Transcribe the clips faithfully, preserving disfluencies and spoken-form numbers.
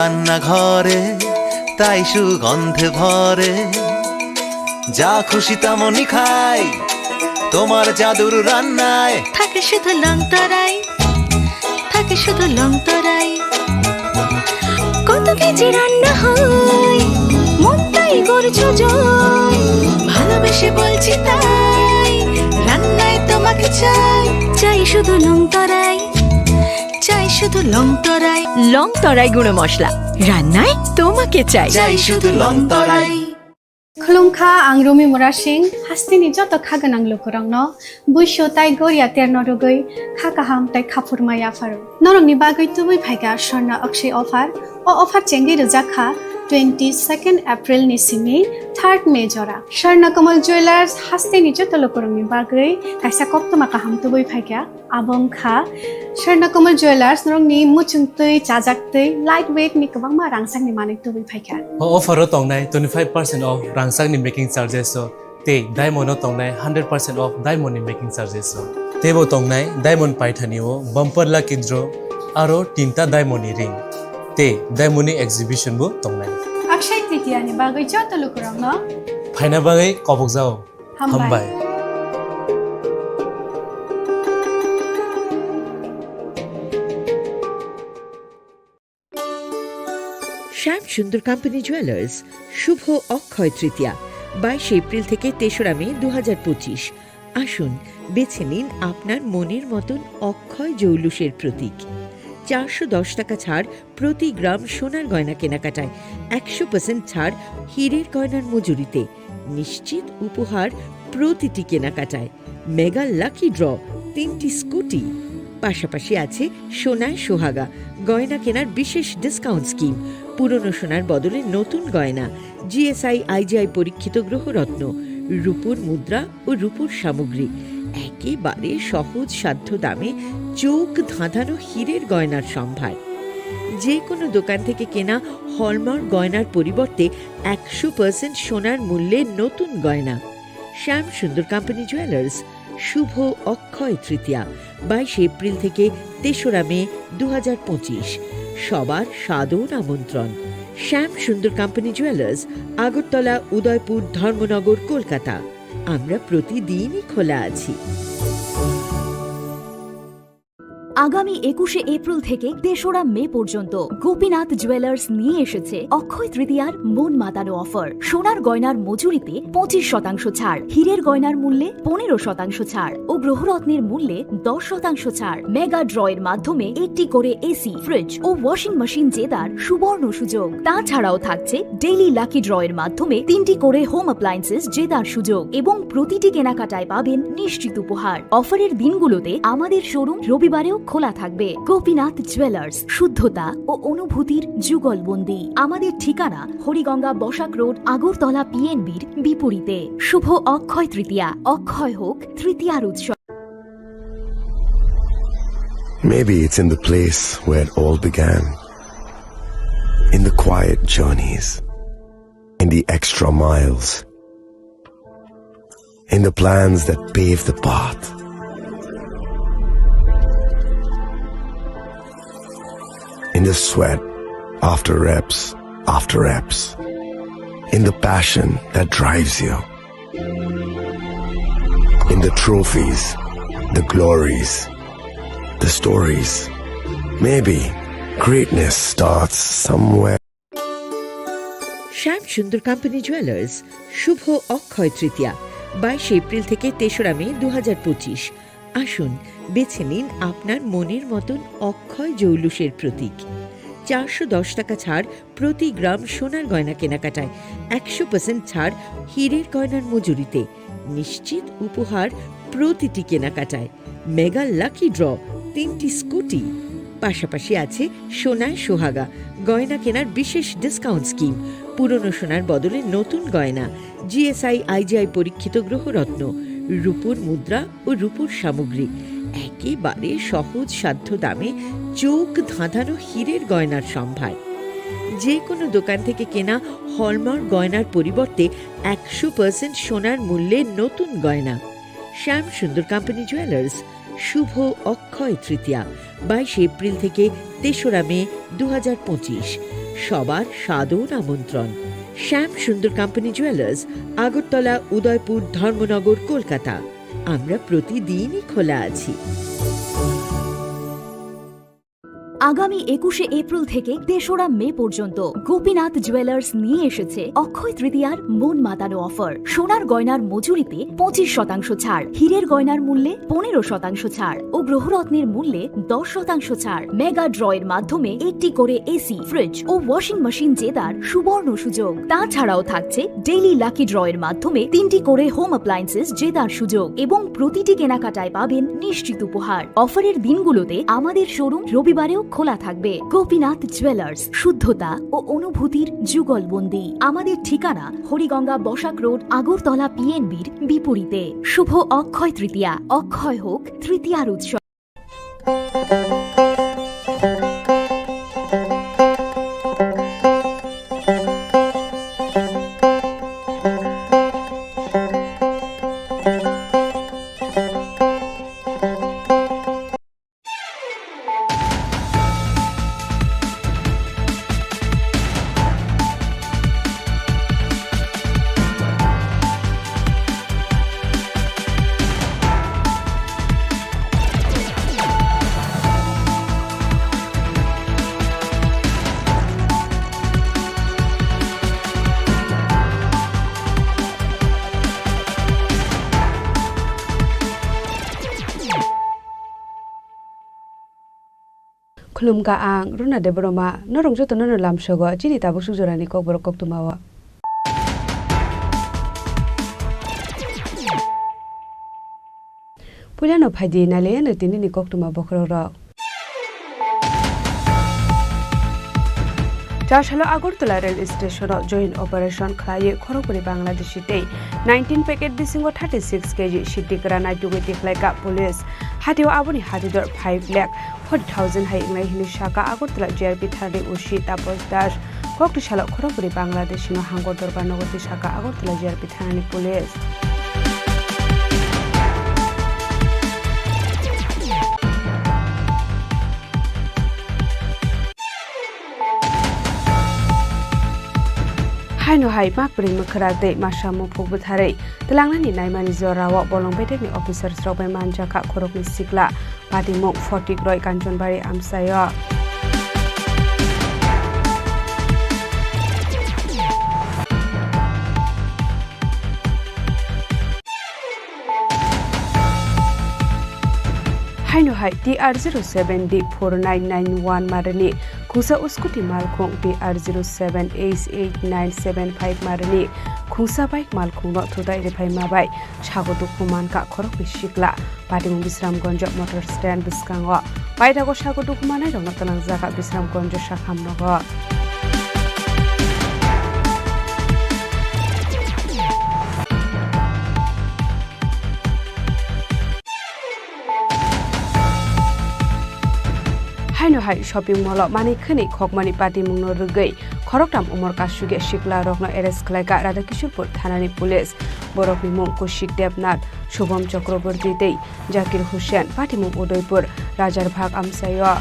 রান্নাঘরে তাই সুগন্ধে ভরে, যা খুশি তেমনই খাই তোমার জাদুর রান্নায়। থাকে শুধু লংতরাই, থাকে শুধু লংতরাই। কত কেজি রান্না হয়, মনটাই করছো জয়। ভালোবেসে বলছি তাই, রান্নায় তোমাকে চাই। চাই শুধু লংতরাই, চাই শুধু লংতরাই। লংতরাই গুঁড়ো মশলা, রান্নায় তোমাকে চাই। চাই শুধু লংতরাই। Khulumkha, ang Rumi Murasing, hasteni joto kha gwnang lukurokno buisu tai goria terno rwgwi kha kaham tai khaphurma yapharo. Norokni bagwi tubui phaikha Swarna Akshay offer. O offer chengwi rwjak kha twenty second April ni simi third May jora. Swarna Kamal Jewellers hasteni joto lukurokni bagwi kaisa koktwma kaham tubui phaikha. Abo wngkha Swarna Kamal Jewellers, norokni muchungtwi, chajaktwi, light weight ni kwbangma rangchakni manwi tubui phaikha. O offer o tongnai twenty five percent off rangchakni making charges o, tei diamond o tongnai hundred percent off diamond ni making charges o. Teibo tongnai diamond paithani o bumper lucky draw, aro tinta diamond ni ring, tei diamond ni exhibition bo tongnai. Akshay Tritiya ni bagwi joto lukurokno phaina bagwi kobokjao. Hambai. Hambai. শ্যাম Sundar company jewellers, শুভ অক্ষয় তৃতীয়া, বাইশে এপ্রিল থেকে তেসরা মে দু হাজার পঁচিশ। আসুন, বেছে নিন আপনার মনের মতন অক্ষয় জৌলুসের প্রতীক। চারশো দশ টাকা ছাড় প্রতি গ্রাম সোনার গয়না কেনাকাটায়, একশো পার্সেন্ট ছাড় হীরের গয়নার মজুরিতে, নিশ্চিত উপহার প্রতিটি কেনাকাটায়, মেগা লাকি ড্র, তিনটি স্কুটি, পাশাপাশি আছে সোনায় সোহাগা গয়না কেনার বিশেষ ডিসকাউন্ট স্কিম, পুরনো সোনার বদলে নতুন গয়না, জিএসআই আইজিআই পরীক্ষিত গ্রহরত্ন, রূপোর মুদ্রা ও রূপোর সামগ্রী, একেবারে সহজ সাধ্য দামে চোখ ধাঁধানো হীরের গয়নার সম্ভার। যে কোনো দোকান থেকে কেনা হলমার্ক গয়নার পরিবর্তে একশো পার্সেন্ট সোনার মূল্যে নতুন গয়না। শ্যাম সুন্দর কোম্পানি জুয়েলার্স, শুভ অক্ষয় তৃতীয়া, বাইশে এপ্রিল থেকে তেসরা মে দু হাজার পঁচিশ। সবার সাদর আমন্ত্রণ। শ্যাম সুন্দর কোম্পানি জুয়েলার্স, আগরতলা, উদয়পুর, ধর্মনগর, কলকাতা। আমরা প্রতিদিনই খোলা আছি। আগামী একুশে এপ্রিল থেকে তেসরা মে পর্যন্ত গোপীনাথ জুয়েলার্স নিয়ে এসেছে অক্ষয় তৃতীয়ার মন মাতানো অফার। সোনার গয়নার মজুরিতে পঁচিশ শতাংশ ছাড়, হীরের গয়নার মূল্যে পনেরো শতাংশ ছাড় ও গ্রহরত্নের মূল্যে দশ শতাংশ ছাড়। মেগা ড্রয়ের মাধ্যমে একটি করে এসি, ফ্রিজ ও ওয়াশিং মেশিন জেতার সুবর্ণ সুযোগ। তাছাড়াও থাকছে ডেইলি লাকি ড্রয়ের মাধ্যমে তিনটি করে হোম অ্যাপ্লায়েন্সেস জেতার সুযোগ এবং প্রতিটি কেনাকাটায় পাবেন নিশ্চিত উপহার। অফারের দিনগুলোতে আমাদের শোরুম রবিবারেও খোলা থাকবে। গোপীনাথ জুয়েলার্স, শুদ্ধতা ও অনুভূতির যুগলবন্দি। আমাদের ঠিকানা হরিগঙ্গা বসাক রোড, আগরতলা পিএনবির বিপরীতে। শুভ অক্ষয় তৃতীয়া, অক্ষয় হোক তৃতীয়ার উৎসব। Maybe it's in the place where it all began. In the quiet journeys, in the extra miles, in the plans that pave the path, in the sweat after reps after reps, in the passion that drives you, in the trophies, the glories, the stories. Maybe greatness starts somewhere. Shyam Sundar company jewellers, শুভ অক্ষয় তৃতীয়া, বাইশে এপ্রিল থেকে তেসরা মে দু হাজার পঁচিশ। আসুন, বেছে নিন আপনার মনের মতন অক্ষয় জৌলুসের প্রতীক। চারশো দশ টাকা ছাড় প্রতি গ্রাম সোনার গয়না কেনাকাটায়, একশো পার্সেন্ট ছাড় হীরের গয়নার মজুরিতে, নিশ্চিত উপহার প্রতিটি কেনাকাটায়। মেগা লাকি ড্র, তিনটি স্কুটি, পাশাপাশি আছে সোনায় সোহাগা গয়না কেনার বিশেষ ডিসকাউন্ট স্কিম, পুরনো সোনার বদলে নতুন গয়না, জিএসআই আইজিআই পরীক্ষিত গ্রহরত্ন, রূপোর মুদ্রা ও রূপোর সামগ্রী, একেবারে সহজ সাধ্য দামে চোখ ধাঁধানো হীরের গয়নার সম্ভার। যে কোনো দোকান থেকে কেনা হলমার্ক গয়নার পরিবর্তে একশো পার্সেন্ট সোনার মূল্যে নতুন গয়না। শ্যাম সুন্দর কোম্পানি জুয়েলার্স, শুভ অক্ষয় তৃতীয়া, বাইশে এপ্রিল থেকে তেসরা মে দু হাজার পঁচিশ। সবার সাদর আমন্ত্রণ। শ্যাম সুন্দর কোম্পানি জুয়েলার্স, আগরতলা, উদয়পুর, ধর্মনগর, কলকাতা। আমরা প্রতিদিনই খোলা আছি। আগামী একুশে এপ্রিল থেকে তেসরা মে পর্যন্ত গোপীনাথ জুয়েলার্স নিয়ে এসেছে অক্ষয় তৃতীয়ার মন মাতানো অফার। সোনার গয়নার মজুরিতে পঁচিশ শতাংশ ছাড়, হীরের গয়নার মূল্যে পনেরো শতাংশ ছাড় ও গ্রহরত্নের মূল্যে দশ শতাংশ ছাড়। মেগা ড্রয়ের মাধ্যমে একটি করে এসি, ফ্রিজ ও ওয়াশিং মেশিন জেতার সুবর্ণ সুযোগ। তাছাড়াও থাকছে ডেইলি লাকি ড্রয়ের মাধ্যমে তিনটি করে হোম অ্যাপ্লায়েন্সেস জেতার সুযোগ এবং প্রতিটি কেনাকাটায় পাবেন নিশ্চিত উপহার। অফারের দিনগুলোতে আমাদের শোরুম রবিবারেও খোলা থাকবে। গোপীনাথ জুয়েলার্স, শুদ্ধতা ও অনুভূতির যুগলবন্দি। আমাদের ঠিকানা হরিগঙ্গা বসাক রোড, আগরতলা পিএনবির বিপরীতে। শুভ অক্ষয় তৃতীয়া, অক্ষয় হোক তৃতীয়ার উৎসব। Khulumkha ang Runa Debbarma, norok jotono no lamsogo chini tabuk suk jorani kokborok koktwmao. Puilano phaidi nailaiano tinini koktwma bokhorokrok. Chasalo Agartala rail station-o joint operation khlaiwi khorokbwrwi Bangladeshi tei nineteen packet bisingo thirty six K G siddi kwran naitugwi tikhlaikha police. Hatio aboni hatidor five lakh forty thousand hai wngnai hwnwi sakha Agartala G R P thanani O C Taposh Das. Kokti salo khorokbwrwi Bangladeshino hangor dorbar nogo twi sakha Agartala G R P thanani police. Haino hai mak bwrwi mwkhra tei masa muphuk bwtharwi twlangnani naimani jorao bolong bedekni officers rok bai manjakha khoroknwi sikla. Patimung Photikroi Kanchanbari amchaio. Haino hai T R zero seven D four nine nine one marini khungsa scooty malkhung, T R zero seven H eight nine seven five marini khungsa bike malkhungno thutai rwphaima bai sago dukhu mankha khoroknwi sikla. Patimung Bisramganj motor stand bwskango paithago sago dukhu manai rokno twlangjak Bisramganj sakham nogo. Haino hai shopping mall o manwi khwnwi khokmani patimungno rwgwi khoroktham umor kasugya sikla rokno arrest khlaikha Radhakishorpur thanani police. Borokni mung Kushik Debnath, Shubham Chakraborty tei Zakir Hussain, patimung Udaipur, Rajar Bagh amchaio.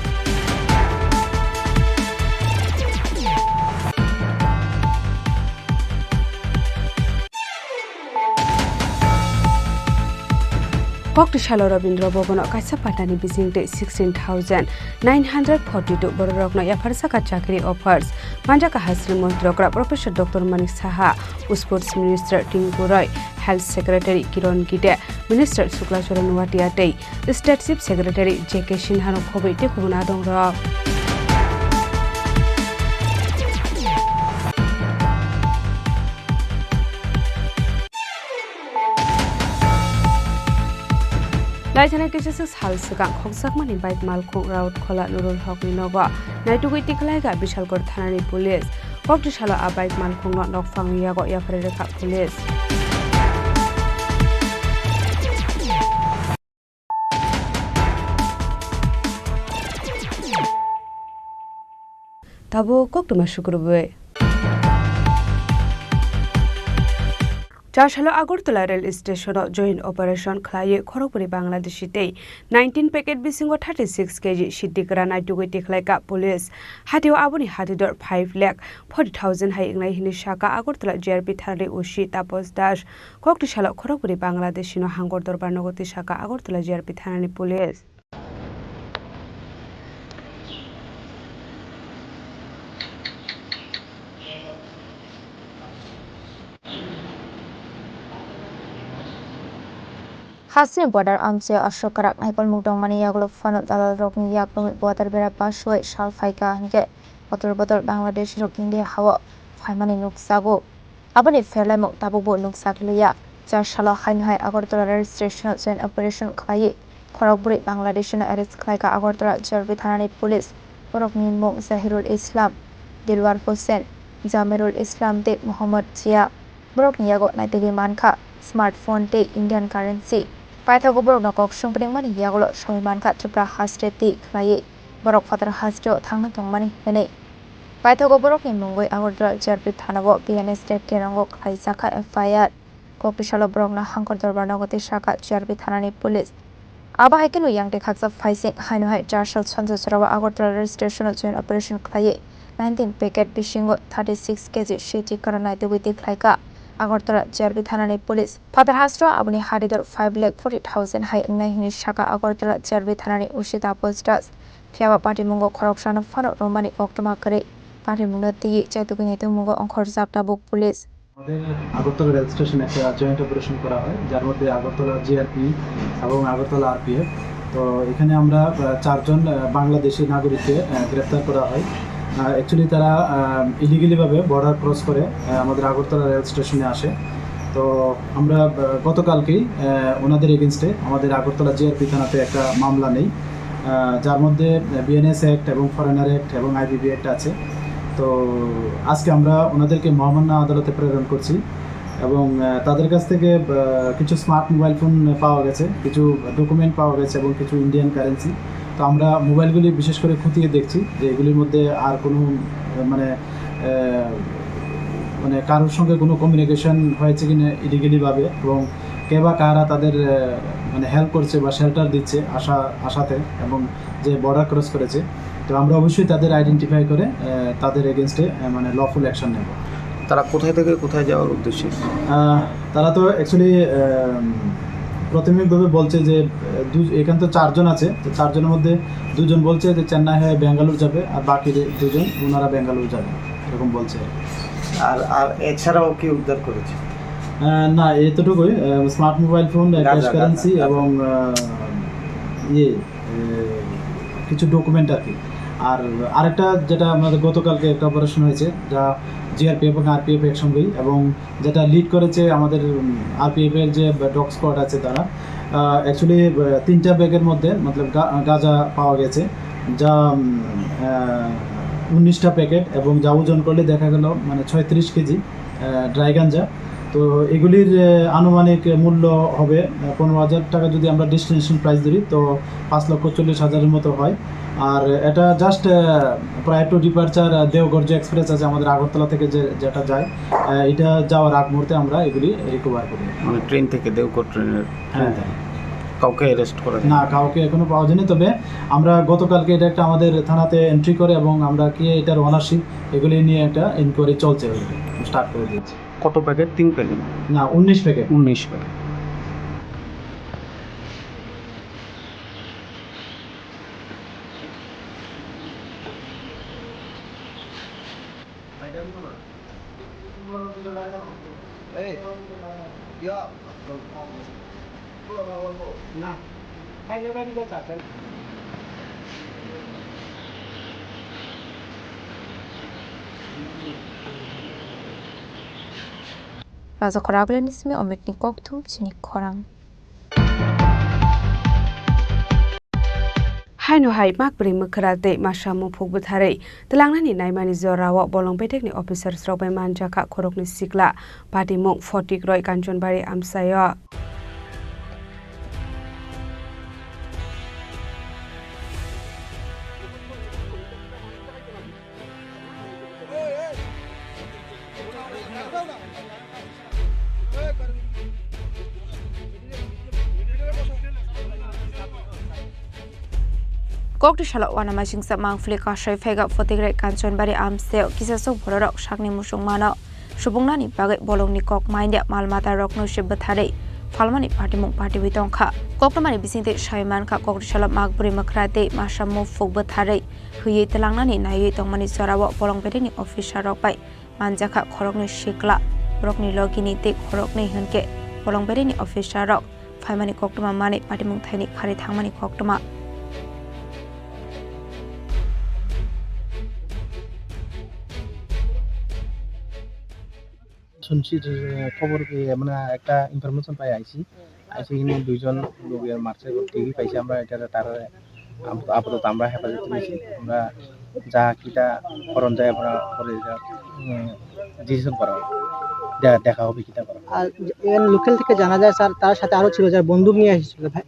Kokti salo Rabindra Bhavan o kaisa patani bising tei sixteen thousand nine hundred forty two bororokno yapharjak chakri offers manjak Hasri Montri okra Professor Doctor Manik Saha, Sports Minister Tinku Roy, Health Secretary Kiron Gide, Minister Shukla Charan Watia tei State Chief Secretary J K Sinha no khobwi tei kubun adong rok. Laithana kisa sal swkang khokjakmani bike malkhung Raut Khola Nurul Hokni nogo naitugwi tikhlaikha Bishalgarh thanani police. Kokti salo a bike malkhungno nokphangni yago yapharwi rwkha police. Tabuk koktwma sukrubwi. Char salo Agartala rail station-o joint operation khlaiwi khorokbwrwi Bangladeshi tei nineteen packet bisingo thirty six K G siddhi kwran naitugwi tikhlaikha police. Hatio aboni hatidor five lakh forty thousand hai wngnai hwnwi sakha Agartala G R P thanani O C Tapos Das. Kokti salo khorokbwrwi Bangladeshino hangkor dorbar nogo twi sakha Agartala G R P thanani police. Hasteni border amchai aswk kwrak naikolmung tongmani yagulo phano dalalrokni yak romwi border bera paswi sal phaikha hinkhe bodol bodol Bangladeshirok India hao phaimani nukjago. Aboni pherlaimung tabukbo nukjak liya. Char salo haino hai Agartala rail station-o joint operation khlaiwi khorokbwrwi Bangladeshino arrest khlaikha Agartala G R P thanani police. Borokni mung Zahirul Islam, Dilwar Hussain, Jamirul Islam tei Mohammad Jia. Borokni yago naitugwi mankha smartphone tei Indian currency. Paithago borokno kok sung pringmani yagulo soi mankha Tripura haste twi khlaiwi borok phatar hasteo thangna tongmani hwnwi. Paithago borokni mungwi Agartala G R P thanao B N S State Kerong-o khlaijakha F I R. Kokti salo borokno hangkor dorbar nogo twi sakha G R P thanani police. Abo hai kheno yang tei khaksa phaising haino hai char sal sanja jorao Agartala rail station-o joint operation khlaiwi nineteen packet bisingo thirty six K G siddhi kwran naitugwi tikhlaikha Agartala G R P thanani police. Phatar hasteo aboni hatidor five lakh forty thousand hai wngnai hwnwi sakha Agartala G R P thanani O C Tapos Das. Phiyaba patimungo khoroksano phano romani koktwma kwrwi patimungno twiwi chaitugwi naitukmungo ongkhorjak tabuk police. আমাদের আগরতলা রেল স্টেশনে একটা joint operation করা হয়, যার মধ্যে আগরতলা জিআরপি এবং আগরতলা আরপিএফ। তো এখানে আমরা, আহ, চারজন, আহ, বাংলাদেশি নাগরিককে, আহ, গ্রেপ্তার করা হয়। অ্যাকচুয়ালি তারা ইলিগালিভাবে বর্ডার ক্রস করে, আহ, আমাদের আগরতলা রেল স্টেশনে আসে। তো আমরা, আহ, গতকালকেই, আহ, ওনাদের এগেনস্টে আমাদের আগরতলা জিআরপি থানাতে একটা মামলা নেই, আহ, যার মধ্যে বিএনএস অ্যাক্ট এবং ফরেনার অ্যাক্ট এবং আইপিপি অ্যাক্ট আছে। তো আজকে আমরা ওনাদেরকে মহামান্য আদালতে প্রেরণ করছি এবং, আহ, তাদের কাছ থেকে, আহ, কিছু স্মার্ট মোবাইল ফোন পাওয়া গেছে, কিছু ডকুমেন্ট পাওয়া গেছে এবং কিছু ইন্ডিয়ান কারেন্সি। তো আমরা মোবাইলগুলি বিশেষ করে খতিয়ে দেখছি যে এগুলির মধ্যে আর কোনো, আহ, মানে, আহ, মানে কারোর সঙ্গে কোনো কমিউনিকেশন হয়েছে কিনা ইলিগালিভাবে এবং কে বা কারা তাদের, আহ, মানে হেল্প করছে বা শেল্টার দিচ্ছে আশা, আশাতে এবং যে বর্ডার ক্রস করেছে। তো আমরা অবশ্যই তাদের আইডেন্টিফাই করে, আহ, তাদের এগেনস্টে, আহ, মানে লফুল অ্যাকশন নেব। তারা কোথায় থেকে কোথায় যাওয়ার উদ্দেশ্যে? আহ, তারা তো অ্যাকচুয়ালি, আহ, প্রাথমিকভাবে বলছে যে, আহ, দু-, এখানে তো চারজন আছে, তো চারজনের মধ্যে দুজন বলছে যে চেন্নাই হয়ে ব্যাঙ্গালোর যাবে, আর বাকি যে দুজন ওনারা ব্যাঙ্গালোর যাবে, এরকম বলছে। আর, আর এছাড়াও কি উদ্ধার করেছে? আহ, না, এতটুকুই, আহ, স্মার্ট মোবাইল ফোন, আহ, গাঁজা, ক্যাশ কারেন্সি গাঁজা, গাঁজা। এবং, আহ, ইয়ে, আহ, কিছু ডকুমেন্ট আর কি। আর আরেকটা যেটা আমাদের গতকালকে একটা অপারেশন হয়েছে, যা জিআরপিএফ এবং আরপিএফ একসঙ্গেই, এবং যেটা লিড করেছে আমাদের, উম, আরপিএফ এর যে ডগ স্কোয়াড আছে তারা, আহ, অ্যাকচুয়ালি, আহ, তিনটা ব্যাগের মধ্যে মতলব গা-, গাঁজা পাওয়া গেছে, যা, উম, আহ, উনিশটা প্যাকেট এবং যা ওজন করলে দেখা গেল মানে ছয়ত্রিশ কেজি, আহ, ড্রাই গাঞ্জা। তো এগুলির, আহ, আনুমানিক মূল্য হবে, আহ, পনেরো হাজার টাকা যদি আমরা ডেস্টিনেশন প্রাইস ধরি, তো পাঁচ লক্ষ চল্লিশ হাজারের মতো হয়। আর এটা জাস্ট, আহ, প্রায় টু ডিপারচার, আহ, দেওঘর যে এক্সপ্রেস আছে আমাদের আগরতলা থেকে যে, যেটা যায়, আহ, এটা যাওয়ার আগ মুহূর্তে আমরা এগুলি রিকভার করি। মানে ট্রেন থেকে, দেওঘর ট্রেনের ট্রেন হ্যাঁ। থেকে? কাউকে অ্যারেস্ট করা যায়? না, কাউকে এখনো পাওয়া যায়নি। তবে আমরা গতকালকে এটা একটা আমাদের থানাতে এন্ট্রি করে এবং আমরা কে এটার ওনারশিপ এগুলি নিয়ে একটা ইনকোয়ারি চলছে, স্টার্ট করে দিয়েছি। কত প্যাকেট? তিন প্যাকেট? না, উনিশ প্যাকেট। উনিশ প্যাকেট। এই, ইয়া, না। Raja Khoragulani simi Omikni kokthum chini khorang. Haino hai makbri mwkhra tei masa muphuk bwtharwi twlangnani naimani jorao bolong bedekni officers rok bai manjakha khoroknwi sikla, patimung Photik Roy, Kanchanbari amchaio. Kokti salo uanamasingcha mangpili kasai phaikha Photigrai Kanchanbari amchaio kisasok bororok sakni muchungmano subungnani bagwi bolongni kok manya mal matarokno se bwtharwi phalmani patimung patiwi tongkha. Koktwmani bisingtwi sai mankha, kokti salo makbwrwi mwkhra tei masa muphuk bwtharwi hwiwi twlangnani naiwi tongmani jorao bolong bedekni officer rok bai manjakha khoroknwi sikla, borokni logini tei khoroknwi hwnkhe bolong bedekni officer rok phaimani koktwma manwi patimung thaini khari thangmani koktwma. শুনছি যে, আহ, খবর পেয়ে, মানে, একটা ইনফরমেশন পাই আইছি। আইছি এখানে দুইজন লোকের মারছে, টিভি পাইছি আমরা, এটা তার আপ-, আপাতত আমরা হেফাজতে নিয়েছি। আমরা যা কিতা করণ যায়, আমরা পরে এটা, উম, ডিসিশন করা হবে। দে-, দেখা হবে কিতা করা হবে। আর এর লোকাল থেকে জানা যায়, স্যার, তার সাথে আরো ছিল, যার বন্দুক নিয়ে এসেছিল, ভাই।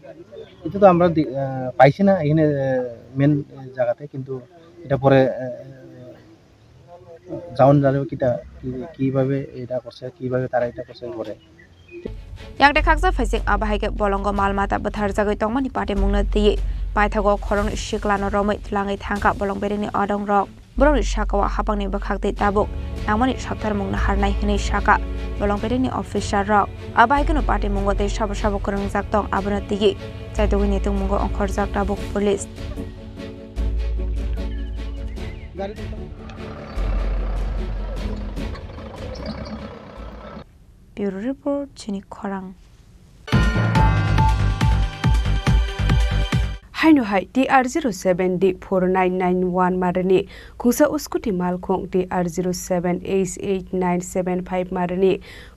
এটা তো আমরা দি-, আহ, পাইছি না এখানে, আহ, মেন জায়গাতে, কিন্তু এটা পরে, আহ, যাওন জানো কিতা, কি-, কিভাবে এটা করছে, কিভাবে তারা এটা করছে পরে। Yang de khaksa phaising abo hai khe bolongo mal mata bwtharjagwi tongmani patimungno twiwi paithago khoroknwi siklano romwi twlangwi thangkha bolong bedekni adongrok. Borokni sakao hapangni bwkhak tei tabuk nangmani sotharmungno harnai hwnwi sakha bolong bedekni officer rok. Abo hai kheno patimungo tei sabo sabo kwrwngjak tong abono twiwi chaitugwi nitungmungo ongkhorjak tabuk police. Bureau Report, Chini Khorang. Haino hai T R zero seven D four nine nine one marini khungsa scooty malkhung, T R zero seven H eight nine seven five marini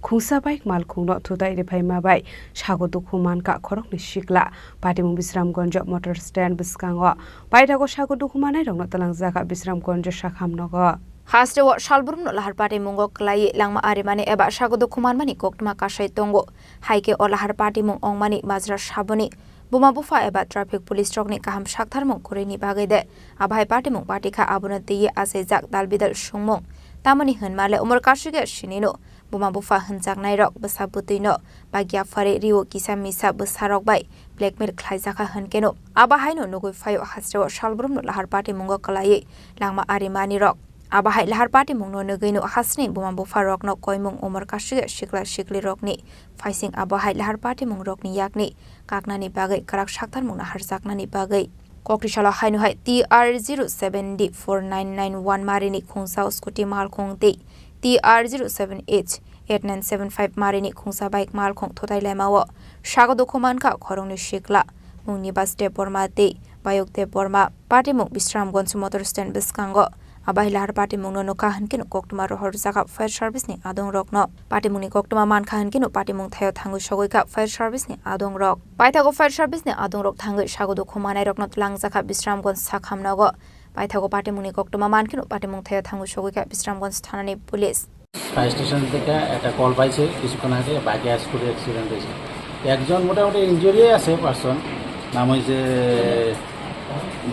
khungsa bike malkhungno thutai riphaima bai sago dukhu mankha khoroknwi sikla. Patimung Bisramganj motor stand bwskango paithago sago dukhu manairokno twlangjakha Bisramganj sakham nogo. Hasteo salbrumno lahar patimungo kwlaiwi langma arimani eba sago dukhu manmani koktwma kasai tongo. Hai khe o lahar patimung ongmani majra saboni buma bupha eba traffic police rokni kaham saktharmung kwrwini bagwi de. Abo hai patimung patikha abono twiwi achaijak dalbidal songmung. Tamoni hwnma le umor kasike sinino buma bupha hwnjaknairok bwsa bwtwino bagya phari rio kisa misa bwsarok bai blackmail khlaijakha hwnkeno abo haino nugwi phaio hasteo salbrumno lahar patimungo kwlaiwi langma arimanirok. Abo hai lahar patimungno nugwino hasteni buma bupharokno koimung umor kasike sikla siklirokni phaising abo hai lahar patimungrokni yakni kaknani bagwi kwrak saktharmungno harjaknani bagwi. Kokti salo haino hai T R zero seven D four nine nine one marini khungsa scooty malkhung tei T R zero seven H eight nine seven five marini khungsa bike malkhung thutai laimao sago dukhu mankha khoroknwi sikla Mungnibas Debbarma tei Bayok Debbarma. Patimung Bisramganj motor stand bwskango. Abo hai lahar patimungno nukha hwnkhe no koktwma rohorjakha fire service ni adongrokno. Patimungni koktwma mankha hwnkhe no patimung thaio thangwi sogwi kha fire service ni adongrok. Paithago fire service ni adongrok thangwi sago dukhu manairokno twlangjakha Bisramganj sakham nogo. Paithago patimungni koktwma mankhe no patimung thaio thangwi sogwi kha Bisramganj thanani police. Fire station থেকে একটা কল পাইছে কিছুক্ষণ আগে, বাইকে scooty accident হয়েছে। একজন মোটামুটি ইনজুরি আছে পারসন, নাম হয়েছে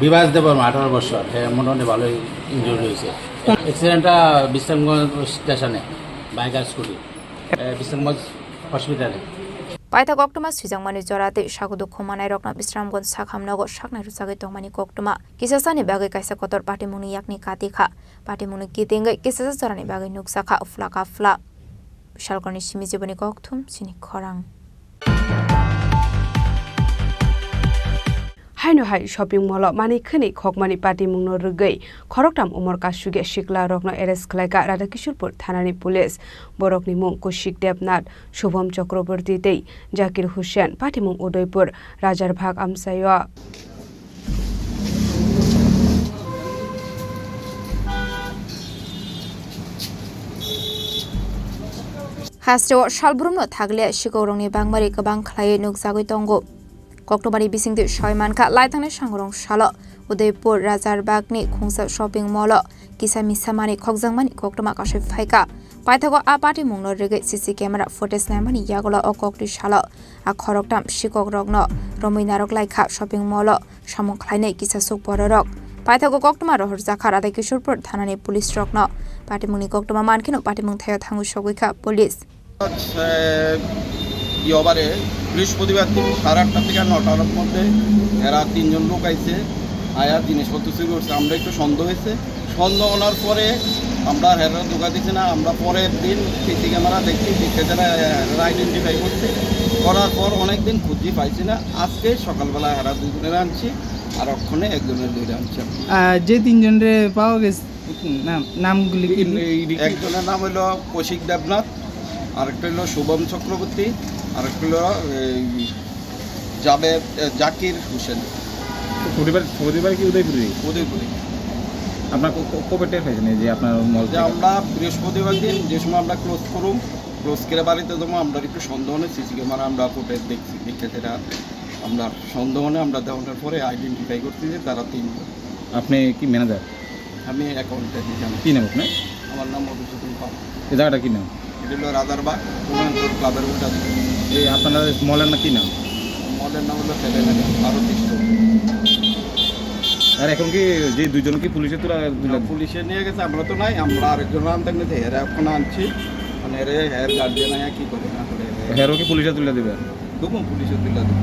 বিভাস দেববর্মা, আঠারো বছর, হ্যাঁ, মোটামুটি ভালোই ইনজুরি হয়েছে। অ্যাক্সিডেন্টটা বিশ্রামগঞ্জ স্টেশনে, বাইক আর স্কুটি, এ, বিশ্রামগঞ্জ হসপিটালে। Paithak koktwma swijangmani jora tei sago dukhu manairokno Bisramganj sakham nogo saknai rwchagwi tongmani koktwma. Kisasani bagwi kaisa kotor patimungni yakni kati kha. Patimungni kitingwi kisasa jorani bagwi nukjakha phla ka phla. Bishalkorni simi jiboni kokthum chini khorang. Haino hai shopping mall o manwi khwnwi khokmani patimungno rwgwi khoroktham umor kasugya sikla rokno arrest khlaikha Radhakishorpur thanani police. Borokni mung Kushik Debnath, Shubham Chakraborty tei Zakir Hussain. Patimung Udaipur Rajar Bagh amchaio. Hasteo salbrumno thakle sikokrokni bangmari kwbang khlaiwi nukjagwi tongo. Koktwmani bisingtwi soi mankha, laithangni sangrong salo Udaipur Rajar Bagh ni khungsa shopping mall o kisa misa manwi khokjakmani koktwma kasui phaikha. Paithago a patimungno rwgwi C C camera footage naimani yagulo o kokti salo a khoroktham sikokrokno romwi narwk laikha shopping mall o samung khlainai kisasuk bororok. Paithago koktwma rohorjakha Radhakishorpur thanani police rokno. Patimungni koktwma mankheno patimung thaio thangwi sogwikha police. আজ, এ, ইয়বারে বৃহস্পতিবার দিন সাড়ে আটটা থেকে নটার মধ্যে এরা তিনজন লোক আইছে। আয়া জিনিসপত্র চুরি করছে, আমরা একটু সন্দেহ হয়েছে। সন্দেহ হওয়ার পরে আমরা হেরা ধোকা দিছি না, আমরা পরের দিন সিসি ক্যামেরা দেখছি, দেখতে তারা হেরা আইডেন্টিফাই করছে, করার পর অনেক দিন খুঁজি পাইছি না। আজকে সকালবেলা হেরা দুজনের আনছি, আর অক্ষণে একজনের ধরে আনছি আমরা। আহ, যে তিনজনরে পাওয়া গেছে, নাম, নামগুলি কি? একজনের নাম হলো কৌশিক দেবনাথ, আরেকটা হলো শুভম চক্রবর্তী, আরেকটা হলো এই জাবেদ, এ, জাকির হোসেন। পরিবার, পরিবার কি উদয়পুরে? উদয়পুরে। আপনার ক-, ক-, কবে টের পাইছেন এই যে আপনার মল যে থেকে? আমরা বৃহস্পতিবার দিন যে সময় আমরা ক্লোজ করুম, ক্লোজ করে বাড়িতে যাবো, আমরা একটু সন্দেহ নেই, সিসি ক্যামেরা আমরা ফুটেজ দেখছি, দেখে সেটা আমরা সন্দেহ নেই, আমরা দেখানোর পরে আইডেন্টিফাই করছি যে তারা তিনজন। আপনি কি ম্যানেজার? আমি অ্যাকাউন্টে দিতাম। কি নাম আপনার? আমার নাম মধুসূদন পাল। এই জায়গাটা কি নাম? এটা হলো রাজারবাগ, পূর্বাঞ্চল ক্লাবের উল্টা দিকে। এই আপনার মলের নাম কি নাম? মলের নাম হলো সেভেন ইলেভেন, ভারত স্টোর। আর এখন কি যে দুইজন কি পুলিশে তুলা, তুলে না, পুলিশে নিয়ে গেছে, আমরা তো নাই, আমরা আরেকজন আনতে গেছে, এরা এখন আনছি, মানে এরা এর গার্জিয়ান আয়া কি করে না করে। হেরো কি পুলিশে তুলে দিবে? দুমো পুলিশে তুলে দেবে।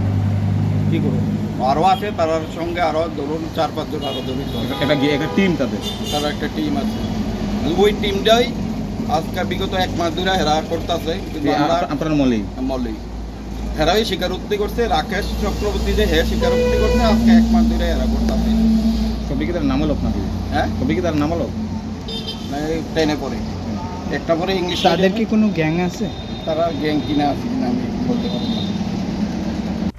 কি করবো? আরো আছে, তার সঙ্গে আরো ধরুন চার পাঁচজন আরো জড়িত আছে। এটা, এটা কি একটা টিম তাদের? তার একটা টিম আছে। ওই টিমটাই আজকে বিগত এক মাস ধরে হেরা করতেছে। কিন্তু যে আমরা আপ-, আপনার মলেই? মলেই। হেরাই স্বীকারোক্তি করছে, রাকেশ চক্রবর্তী যে হে স্বীকারোক্তি করছে, আজকে এক মাস ধরে হেরা করতেছে। সবই কি তার নাম হলো আপনাদের? হ্যাঁ? সবই কি তার নাম হলো? মানে টেনে পড়ে। একটা পরে ইংলিশ তাদের কি মিডিয়ামে। কোনো গ্যাং আছে? তারা গ্যাং কিনা আছে কিনা আমি বলতে পারবো না।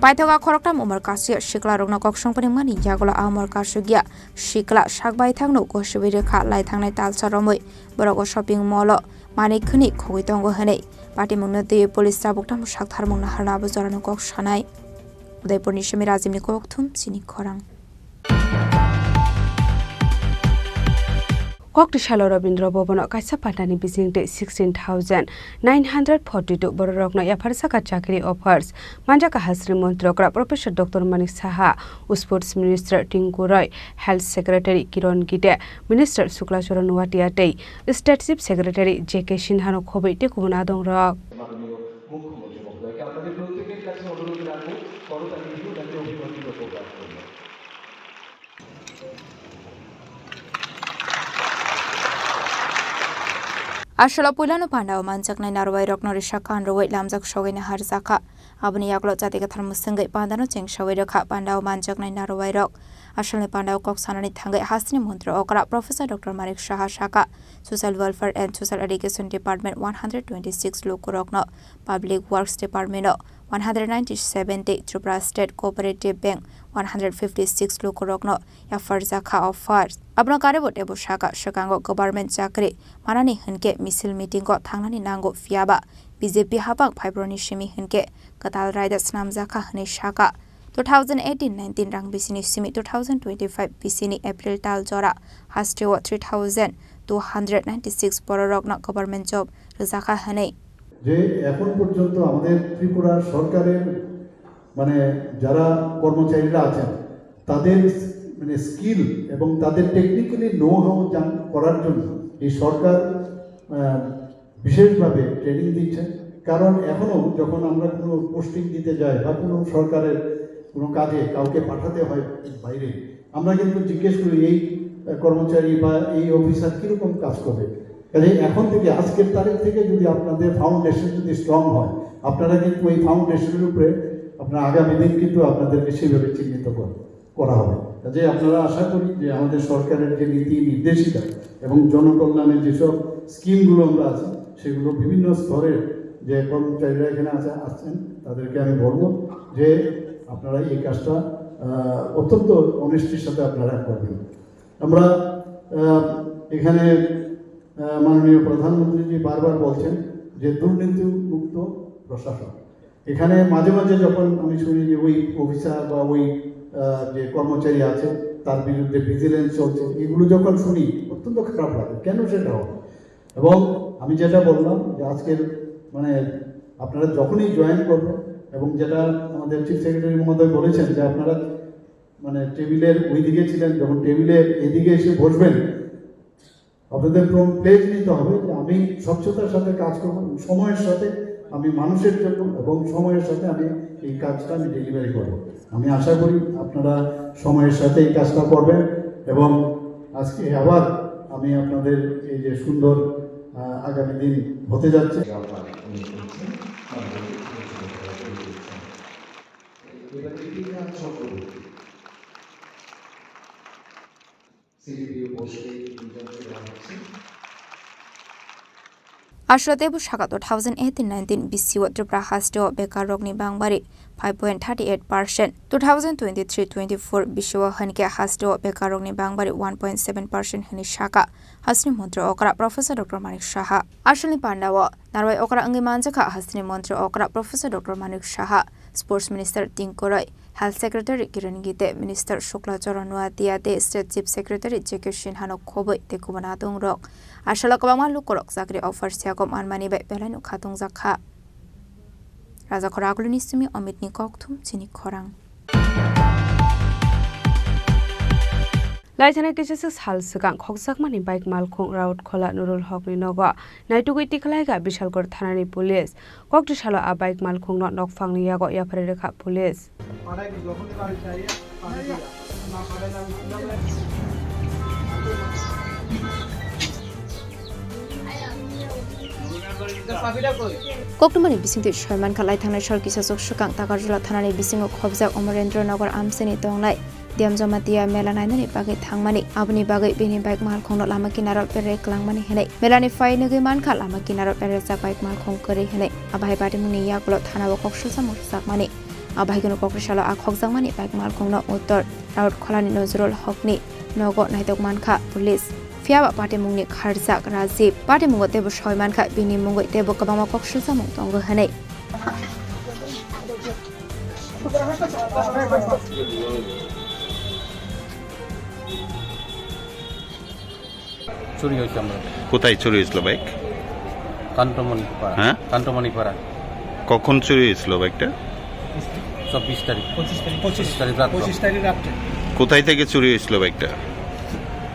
Paithago khoroktham umor kasio sikla rokno kok songpani mani yagulo a umor kasugya sikla sak baithangno kosibwi rwkha lai thangnai talsa romwi borok o shopping mall o manwi khwnwi khogwi tongo hwnwi patimungno twiwi police tabuk tamo saktharmung naharno abo jorano kok sanai. Udaipurni simi Rajibni kokthum chini khorang. Kokti salo Rabindra Bhavan o kaisa pandani bising tei sixteen thousand nine hundred forty two bororokno yapharjak chakri offers manjak. Hasri Montri okra Professor Doctor Manik Saha, Sports Minister Tinku Roy, Health Secretary Kiron Gide, Minister Shukla Charan Watia tei State Chief Secretary J K Sinha no khobwi tei kubun adongrok. মাননীয় মুখ্যমন্ত্রী মহোদয়কে আপনাদের প্রত্যেকের কাছে অনুরোধ রাখবো, করতালি দিয়ে ওনাকে অভিনন্দিত প্রকাশ করবেন। Asolo puilano pandao manjaknai narwai rokno risa kan rwui lamjak sogwi naharjakha. Aboni yagulo jati kwthar mwswngwi pandano chengsaui rwkha. Pandao manjaknai narwai rok asolni pandao kok sanani thangwi hasteni montri okra Professor Doctor Manik Saha sakha, Social Welfare and Social Education Department one hundred twenty six lukurokno, Public Works Department o one hundred ninety seven tei Tripura State Cooperative Bank one hundred fifty six lukurokno yapharjakha offer. Abono karwibo teibo sakha, swkango government chakri manani hwnkhe misil meeting o thangnani nango, phiyaba B J P hapang phaibroni simi hwnkhe kwtal raida swnamjakha hwnwi sakha. Two thousand eighteen nineteen rang bisini simi two thousand twenty-five bisini April tal jora hasteo three thousand two hundred ninety six bororokno government job rwjakha hwnwi. যে এখন পর্যন্ত আমাদের ত্রিপুরা সরকারের, মানে, যারা কর্মচারীরা আছেন, তাদের, মানে, স্কিল এবং তাদের টেকনিক্যালি নো হাউ করার জন্য এই সরকার, আহ, বিশেষভাবে ট্রেনিং দিচ্ছে। কারণ এখনও যখন আমরা কোনো পোস্টিং দিতে যাই বা কোনো সরকারের কোনো কাজে কাউকে পাঠাতে হয় বাইরে, আমরা কিন্তু জিজ্ঞেস করি, "এই, আহ, কর্মচারী বা এই অফিসার কীরকম কাজ করে?" কাজেই এখন থেকে, আজকের তারিখ থেকে যদি আপনাদের ফাউন্ডেশন যদি স্ট্রং হয়, আপনারা কিন্তু ওই ফাউন্ডেশনের উপরে আপনার আগামী দিন কিন্তু আপনাদেরকে সেভাবে চিহ্নিত কর-, করা হবে। কাজেই আপনারা, আশা করি যে আমাদের সরকারের যে নীতি নির্দেশিকা এবং জনকল্যাণের যেসব স্কিমগুলো আমরা আছে, সেগুলো বিভিন্ন স্তরের যে কর্মচারীরা এখানে আছে, আসছেন, তাদেরকে আমি বলবো যে আপনারা এই কাজটা, আহ, অত্যন্ত অনেস্টির সাথে আপনারা করবেন। আমরা, আহ, এখানে, আহ, মাননীয় প্রধানমন্ত্রীজি বারবার বলছেন যে দুর্নীতি মুক্ত প্রশাসন। এখানে মাঝে মাঝে যখন আমি শুনি যে ওই অফিসার বা ওই, আহ, যে কর্মচারী আছে, তার বিরুদ্ধে ভিজিলেন্স চলছে, এগুলো যখন শুনি অত্যন্ত খারাপ লাগে। কেন সেটা হয়? এবং আমি যেটা বললাম যে আজকের, মানে, আপনারা যখনই জয়েন করবেন এবং যেটা আমাদের চিফ সেক্রেটারি মহোদয় বলেছেন যে আপনারা, মানে, টেবিলের ওইদিকে ছিলেন, যখন টেবিলের এদিকে এসে বসবেন, আপনাদের প্লেজ নিতে হবে যে আমি স্বচ্ছতার সাথে কাজ করব, সময়ের সাথে আমি মানুষের জন্য এবং সময়ের সাথে আমি এই কাজটা আমি ডেলিভারি করব। আমি আশা করি আপনারা সময়ের সাথে এই কাজটা করবেন এবং আজকে আবার আমি আপনাদের এই যে সুন্দর, আহ, আগামী দিন হতে যাচ্ছে। সিডিপিও পোস্টে দুইজনকে দেওয়া হচ্ছে। Ashwat Deb saka two thousand eighteen nineteen bisio Tripura hasteo bekarrokni bangbari five point thirty eight percent, two thousand twenty-three twenty-four bisio hinkhe hasteo bekarrokni bangbari one point seven percent hwnwi saka hasteni montri okra Professor Doctor Manik Saha. Asalni pandao narwai okra wngwi manjakha hasteni montri okra Professor Doctor Manik Saha, Sports Minister Tinku Roy, Health Secretary Kiran Gite, Minister Shukla Charan Noatia tei State Chief Secretary J K Sinha no khobwi tei kubun adongrok. Asalo kwbangma lukurok chakri offer siyako manmani bai belaino khatungjak kha. Raja Khoraguluni simi Omitni kokthum chini khorang. Laithana kisasa sal swkang khokjakmani bike malkhung Raut Khola Nurul Hokni nogo naitugwi tikhlaikha Bishalgarh thanani police. Kokti salo a bike malkhungno nokphangni yago yapharwi rwkha police. Koktwmani bisingtwi soi mankha, laithangnai sal kisaswk swkang Takarjala thanani bisingo khobjak Amarendra Nagar amchaini tongnai Diam Jamatia mela nainani bagwi thangmani, aboni bagwi bini bike malkhungno lama kinaro perre klangmani hinwi. Melani phai nugwi mankha lama kinaro perrejak bike malkhung kwrwi hinwi. Abo hai patimungni yagulo thanao kok swchamung rwjakmani. Abo hai kheno kokri salo a khokjakmani bike malkhungno Uttor Raut Kholani Nozrul Hokni nogo naitok mankha police. Phiyaba patimungni kharjak Rajiv patimungo teibo soi mankha, bini mungwi teibo kwbangma kok swchamung tongo hinwi. চুরি হয়েছে আমরা। কোথায় চুরি হয়েছিল বাইক? কান্টমণি পাড়া। হ্যাঁ? কান্টমণি পাড়া। কখন চুরি হয়েছিল বাইকটা? চব্বিশ তারিখ। পঁচিশ তারিখ। পঁচিশ তারিখ রাত্রে। পঁচিশ তারিখ রাত্রে। কোথায় থেকে চুরি হয়েছিল বাইকটা?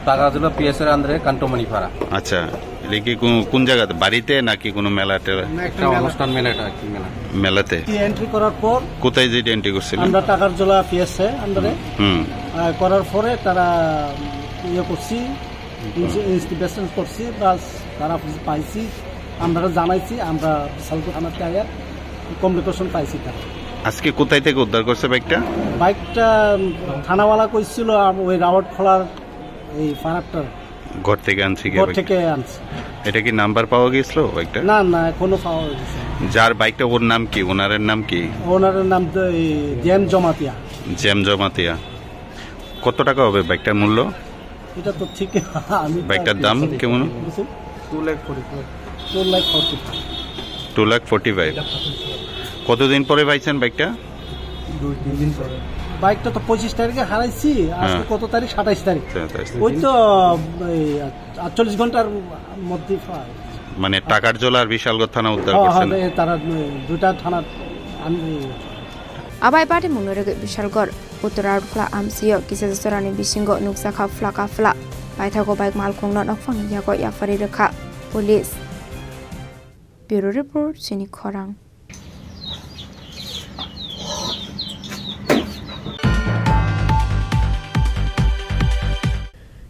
টাকাজলা পিএস এর আন্ডারে কান্টমণি পাড়া। আচ্ছা, এটা কি কোন, কোন জায়গাতে? বাড়িতে নাকি কোনো মেলা টেলা? না, একটা একটা মেলা। অনুষ্ঠান মেলা, এটা কি মেলা? মেলাতে? এন্ট্রি করার পর কোথায় যেটা এন্ট্রি করছিলেন? আমরা টাকারজলা পিএস এ আন্ডারে, হুম। আহ, করার পরে তারা, উম, ইয়ে করছি, ইনভেস্টিগেশন করছি, প্লাস তারা পাইছি, আমরা জানাইছি, আমরা বিশালগড় থানাতে আয়া কমিউনিকেশন পাইছি তারা। আজকে কোথায় থেকে উদ্ধার করছে বাইকটা? বাইকটা, উম, থানাওয়ালা কইছিল, আম-, ওই রাওয়াট খোলার এই ফারাকটার ঘর থেকে আনছে কি ঘর বাইকটা? থেকে আনছে। এটা কি নাম্বার পাওয়া গেছিল বাইকটা? না, না, এখনো পাওয়া গেছে না। যার বাইকটা, ওর নাম কি? ওনারের নাম কি? ওনারের নাম তো এই জেম জমাতিয়া। জেম জমাতিয়া। কত টাকা হবে বাইকটার মূল্য? এটা তো ঠিক আমি তো বাইকটার দাম কেমন? বুঝছেন? Two lakh forty five. Two lakh forty five. কতদিন পরে পাইছেন বাইকটা? দুই তিন দিন পরে। বাইকটা তো পঁচিশ তারিখে হারাইছি, আজকে হ্যাঁ। কত তারিখ? সাতাইশ তারিখ। সাতাইশ তারিখ। ওই তো এই আটচল্লিশ ঘন্টার মধ্যে পাই। মানে টাকারজলা আর বিশালগড় থানা উদ্ধার হ্যাঁ, করছেন? হ্যাঁ, তারা দুইটা থানা আমি Abai patimungno rwgwi Bishalgarh Uttor Rautkhla amchio kisa jorani bisingo nukjakha phlaka phla. Paithago bike malkhungno nokphangni yago yapharwi rwkha police. Bureau Report, Chini Khorang.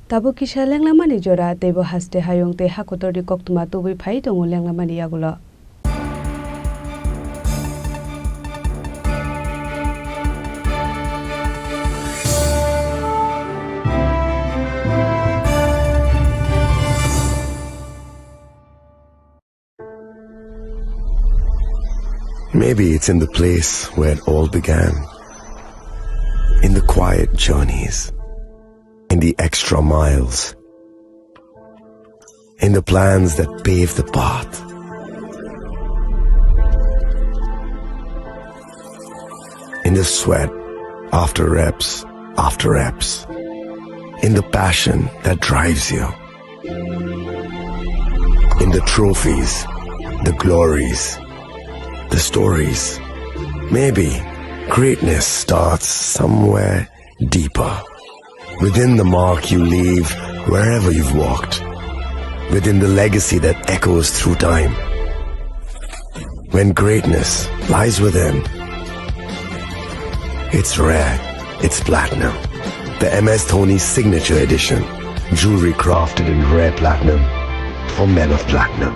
Tabuk kisa lenglamani jora, teibo haste hayung tei hakotorni koktwma tubui phai tongo lenglamani yagulo. Maybe it's in the place where it all began. In the quiet journeys. In the extra miles. In the plans that pave the path. In the sweat after reps after reps. In the passion that drives you. In the trophies, the glories, the stories. Maybe greatness starts somewhere deeper. Within the mark you leave wherever you've walked. Within the legacy that echoes through time. When greatness lies within, it's rare, it's platinum. The M S Dhoni Signature Edition. Jewelry crafted in rare platinum for men of platinum.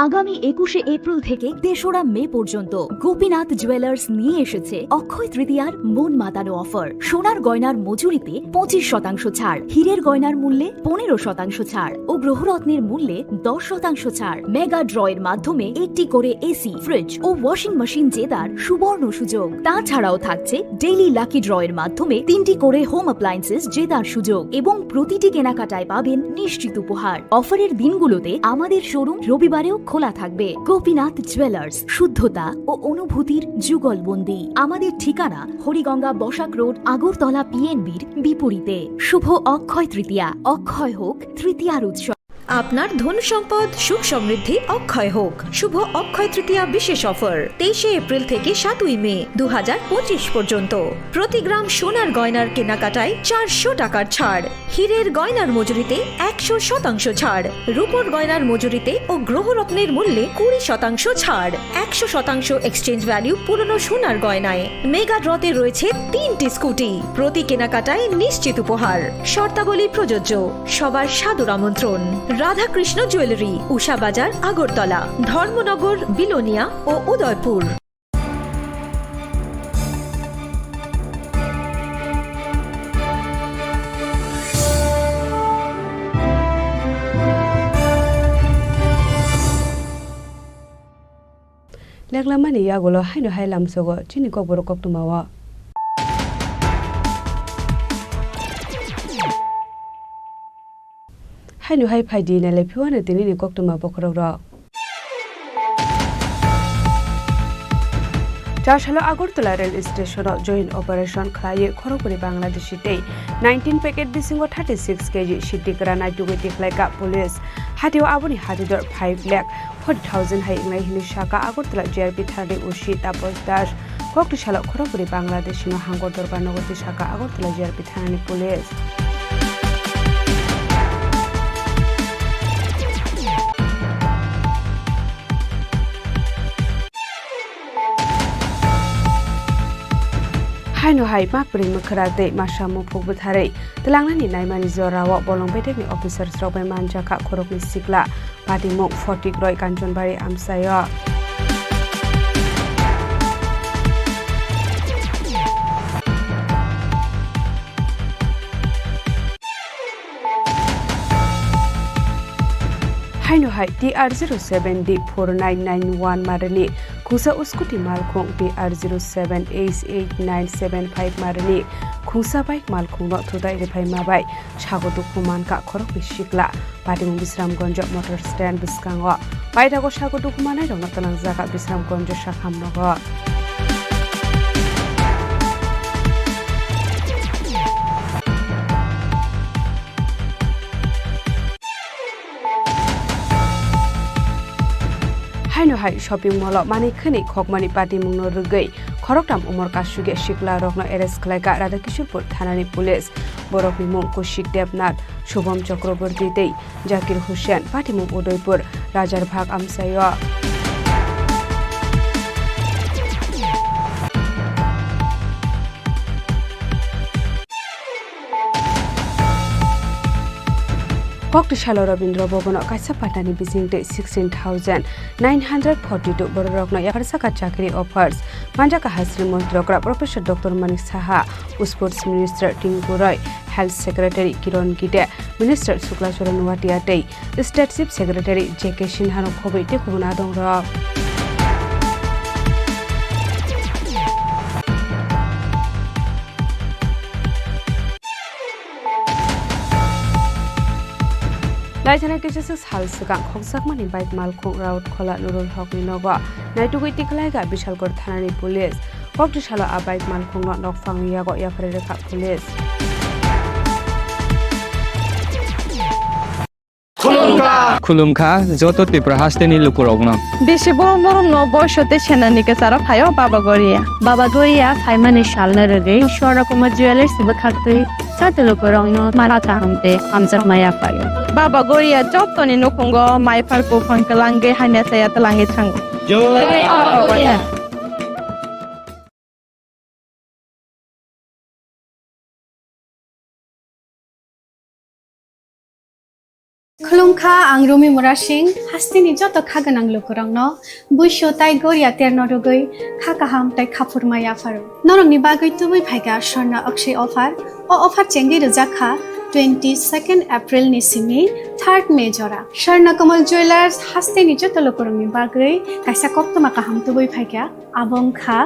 আগামী একুশে এপ্রিল থেকে তেসরা মে পর্যন্ত গোপীনাথ জুয়েলার্স নিয়ে এসেছে অক্ষয় তৃতীয়ার মন মাতানো অফার। সোনার গয়নার মজুরিতে পঁচিশ শতাংশ ছাড়, হীরের গয়নার মূল্যে পনেরো শতাংশ ছাড় ও গ্রহরত্নের মূল্যে দশ শতাংশ ছাড়। মেগা ড্রয়ের মাধ্যমে একটি করে এসি, ফ্রিজ ও ওয়াশিং মেশিন জেতার সুবর্ণ সুযোগ। তাছাড়াও থাকছে ডেইলি লাকি ড্রয়ের মাধ্যমে তিনটি করে হোম অ্যাপ্লায়েন্সেস জেতার সুযোগ এবং প্রতিটি কেনাকাটায় পাবেন নিশ্চিত উপহার। অফারের দিনগুলোতে আমাদের শোরুম রবিবারেও খোলা থাকবে। গোপীনাথ জুয়েলার্স, শুদ্ধতা ও অনুভূতির যুগলবন্দি। আমাদের ঠিকানা হরিগঙ্গা বসাক রোড, আগরতলা পিএনবির বিপরীতে। শুভ অক্ষয় তৃতীয়া, অক্ষয় হোক তৃতীয়ার উৎসব। আপনার ধন সম্পদ সুখ সমৃদ্ধি অক্ষয় হোক। শুভ অক্ষয় তৃতীয়া বিশেষ অফার, তেইশে এপ্রিল থেকে সাতই মে দু হাজার পঁচিশ পর্যন্ত। প্রতি গ্রাম সোনার গয়নার কেনাকাটায় চারশো টাকার ছাড়, হীরের গয়নার মজুরিতে একশো শতাংশ ছাড়, রূপোর গয়নার মজুরিতে ও গ্রহরত্নের মূল্যে কুড়ি শতাংশ ছাড়, একশো শতাংশ এক্সচেঞ্জ ভ্যালু পুরনো সোনার গয়নায়। মেগা ড্রতে রয়েছে তিনটি স্কুটি, প্রতি কেনাকাটায় নিশ্চিত উপহার। শর্তাবলী প্রযোজ্য। সবার সাদর আমন্ত্রণ। রাধাকৃষ্ণ জুয়েলারি, উষা বাজার, আগরতলা, ধর্মনগর, বিলোনিয়া ও Udaipur. Leklamani yagulo haino hai lamsogo chini kokborok koktwmao. Haino hai phaidi nailai phiwano tinini koktwma bokhorokrok. Char salo Agartala rail station o joint operation khlaiwi khorokbri Bangladeshi tei nineteen packet bisingo thirty six K G siddi kwran naitugwi tikhlaikha police. Hatio aboni hatidor five lakh forty thousand hai wngnai hwnwi sakha Agartala G R P thanani O C Taposh Das. Kokti salo khorokbri Bangladeshino hangkor dorbar nogo twi sakha Agartala G R P thanani police. Haino hai makbri mwkhra tei masa muphuk bwtharwi twlangnani naimani jorao bolong bedekni officers rok bai manjakha khoroknwi sikla. Patimung Photikroi Kanchanbari amchaio. Haino hai T R zero seven D four nine nine one marani khungsa scooty malkhung, T R zero seven H eight nine seven five marani khungsa bike malkhungno thutai rwphai mabai sago dukhu mankha khoroknwi sikla. Patimung Bisramganj motor stand bwskango paithago sago dukhu manairokno twlangjak Bisramganj sakham nogo. Haino hai shopping mall o manwi khwnwi khokmani patimungno rwgwi khoroktham umor kasugya sikla rokno arrest khlaikha Radhakishorpur thanani police. Borokni mung Kushik Debnath, Shubham Chakraborty tei Zakir Hussain, patimung Udaipur Rajar Bagh amchaio. Kokti salo Rabindra Bhavan o kaisa patani bising tei sixteen thousand nine hundred forty two bororokno yapharsa kha chakri offers manjakha ha Sri Montri okra Professor Doctor Manik Saha, Sports Minister Tinku Roy, Health Secretary Kiron Gide, Minister Shukla Charan Noatia tei State Chief Secretary J K Sinha no khobwi tei kubun adongrok. Laithana kisasa sal swkang khokjakmani bike malkhung Raut Khola Nurul Hokni nogo naitugwi tikhlaiga Bishalgarh thanani police. Kokti salo a bike malkhungno nokphangni yago yapharwi rwkha police. Khulumkha joto Tripura hasteni lukurokno. Bisi borom borom no boiso tei senani kwcharo phaio Baba Goria. Baba Goria phaimani salno rwgwi Swarna Kumar Jewellers bwkhaktwi joto lukurokno mara kaham tei hamjakma yaphaio. Baba Goria jotoni nukhungo maiphar buphang kwlangwi hamya chaya twlangwi thango. Jai Baba Goria. Khulumkha, ang Rumi Murasing, hasteni joto kha gwnang lukurokno, buisu tai goria terno rwgwi kha kaham tai khaphurma yapharo. Norokni bagwi tubui phaikha Swarna Akshay offer. O offer chengwi rwjakha twenty second April ni simi third May jora. Swarna Kamal Jewellers hasteni joto lukurokni bagwi kaisa koktwma kaham tubui phaikha. Abo wngkha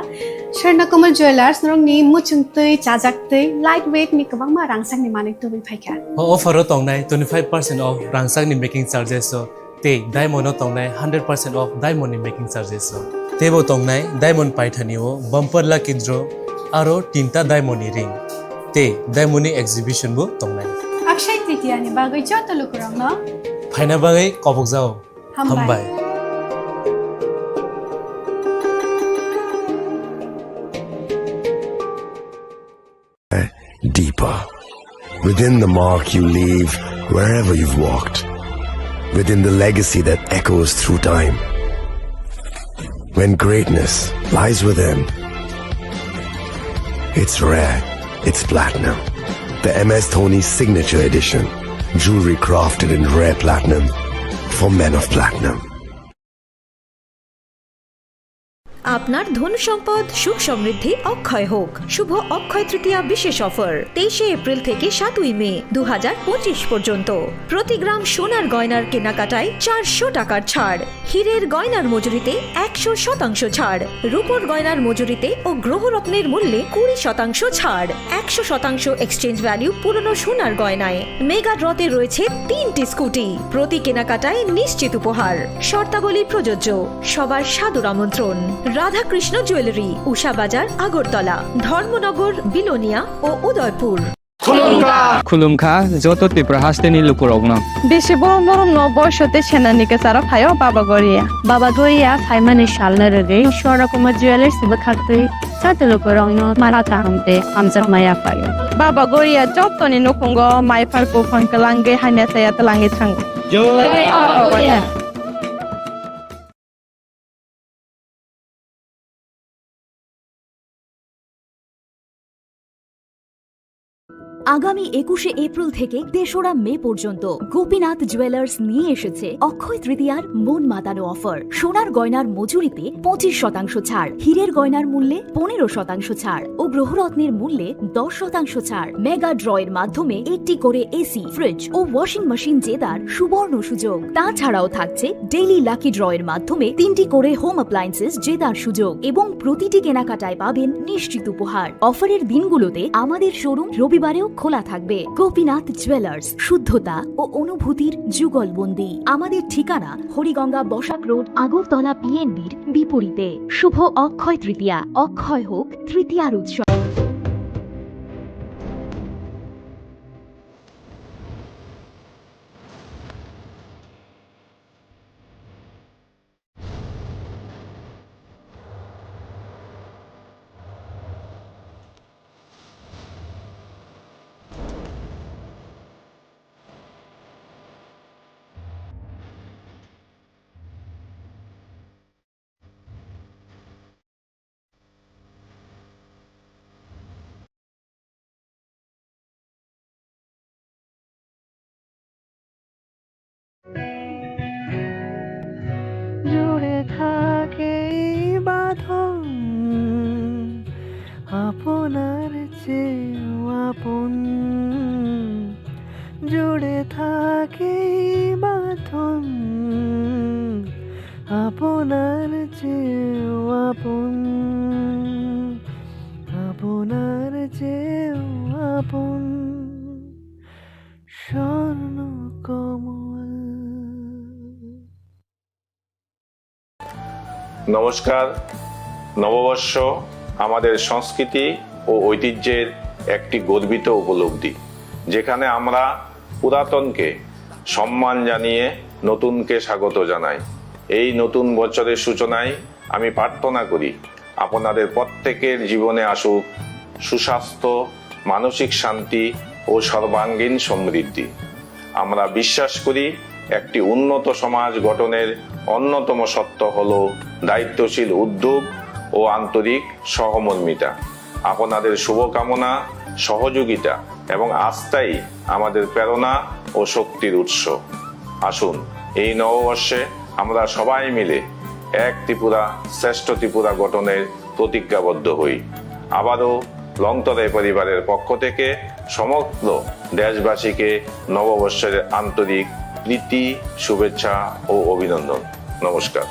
Swarna Kamal Jewellers, norokni muchung twi, chajak twi, light weight ni kwbangma rangchakni manwi tubui phaikha. O offer o tongnai twenty five percent off rangchakni making charges o tei diamond o tongnai hundred percent off diamond ni making charges o. Teibo tongnai diamond paithani o bumper lucky draw aro tinta diamond ni ring tei diamond ni exhibition bo tongnai. Akshay Tritiya ni bagwi joto lukurokno phaina bagwi kobokjao. Hambai. Hambai. Deeper. Within the mark you leave wherever you've walked. Within the legacy that echoes through time. When greatness lies within, it's rare, it's platinum. The M S Dhoni Signature Edition. Jewelry crafted in rare platinum for men of platinum. আপনার ধন সম্পদ সুখ সমৃদ্ধি অক্ষয় হোক। শুভ অক্ষয় তৃতীয়া বিশেষ অফার তেইশে এপ্রিল থেকে সাতই মে দু হাজার পঁচিশ পর্যন্ত। প্রতি গ্রাম সোনার গয়নার কেনাকাটায় চারশো টাকার ছাড়, হীরের গয়নার মজুরিতে একশো শতাংশ ছাড়, রূপোর গয়নার মজুরিতে ও গ্রহরত্নের মূল্যে কুড়ি শতাংশ ছাড়, একশো শতাংশ এক্সচেঞ্জ ভ্যালু পুরনো সোনার গয়নায়। মেগা ড্রতে রয়েছে তিনটি স্কুটি, প্রতি কেনাকাটায় নিশ্চিত উপহার। শর্তাবলী প্রযোজ্য। সবার সাদর আমন্ত্রণ। রাধাকৃষ্ণ জুয়েলারি, উষা বাজার, আগরতলা, ধর্মনগর, বিলোনিয়া ও Udaipur. Khulumkha joto Tripura hasteni lukurokno. Bisi borom borom no boiso tei senani kwcharo phaio Baba Goria. Baba Goria phaimani salno rwgwi Swarna Kumar Jewellers bwkhaktwi joto lukurokno mara kaham tei hamjakma yaphaio. Baba Goria jotoni nukhungo maiphar buphang kwlangwi hamya chaya twlangwi thango. Jai Baba Goria. আগামী একুশে এপ্রিল থেকে তেসরা মে পর্যন্ত গোপীনাথ জুয়েলার্স নিয়ে এসেছে অক্ষয় তৃতীয়ার মন মাতানো অফার। সোনার গয়নার মজুরিতে পঁচিশ শতাংশ ছাড়, হীরের গয়নার মূল্যে পনেরো শতাংশ ছাড় ও গ্রহরত্নের মূল্যে দশ শতাংশ ছাড়। মেগা ড্রয়ের মাধ্যমে একটি করে এসি, ফ্রিজ ও ওয়াশিং মেশিন জেতার সুবর্ণ সুযোগ। তাছাড়াও থাকছে ডেইলি লাকি ড্রয়ের মাধ্যমে তিনটি করে হোম অ্যাপ্লায়েন্সেস জেতার সুযোগ এবং প্রতিটি কেনাকাটায় পাবেন নিশ্চিত উপহার। অফারের দিনগুলোতে আমাদের শোরুম রবিবারেও খোলা থাকবে। গোপীনাথ জুয়েলার্স, শুদ্ধতা ও অনুভূতির যুগলবন্দি। আমাদের ঠিকানা হরিগঙ্গা বসাক রোড, আগরতলা পিএনবির বিপরীতে। শুভ অক্ষয় তৃতীয়া, অক্ষয় হোক তৃতীয়ার উৎসব। জুড়ে থাকে এই বাঁধন আপনার চেয়েও আপন। জুড়ে থাকে এই বাঁধন আপনার চেয়েও আপন, আপনার চেয়েও আপন। স্বর্ণ কমল নমস্কার। নববর্ষ আমাদের সংস্কৃতি ও ঐতিহ্যের একটি গর্বিত উপলব্ধি, যেখানে আমরা পুরাতনকে সম্মান জানিয়ে নতুনকে স্বাগত জানাই। এই নতুন বছরের সূচনায় আমি প্রার্থনা করি, আপনাদের প্রত্যেকের জীবনে আসুক সুস্বাস্থ্য, মানসিক শান্তি ও সর্বাঙ্গীন সমৃদ্ধি। আমরা বিশ্বাস করি, একটি উন্নত সমাজ গঠনের অন্যতম সত্য হল দায়িত্বশীল উদ্যোগ ও আন্তরিক সহমর্মিতা। আপনাদের শুভকামনা, সহযোগিতা এবং আস্থাই আমাদের প্রেরণা ও শক্তির উৎস। আসুন, এই নববর্ষে আমরা সবাই মিলে এক ত্রিপুরা, শ্রেষ্ঠ ত্রিপুরা গঠনের প্রতিজ্ঞাবদ্ধ হই। আবারও লংতরাই পরিবারের পক্ষ থেকে সমগ্র দেশবাসীকে নববর্ষের আন্তরিক প্রীতি, শুভেচ্ছা ও অভিনন্দন। নমস্কার।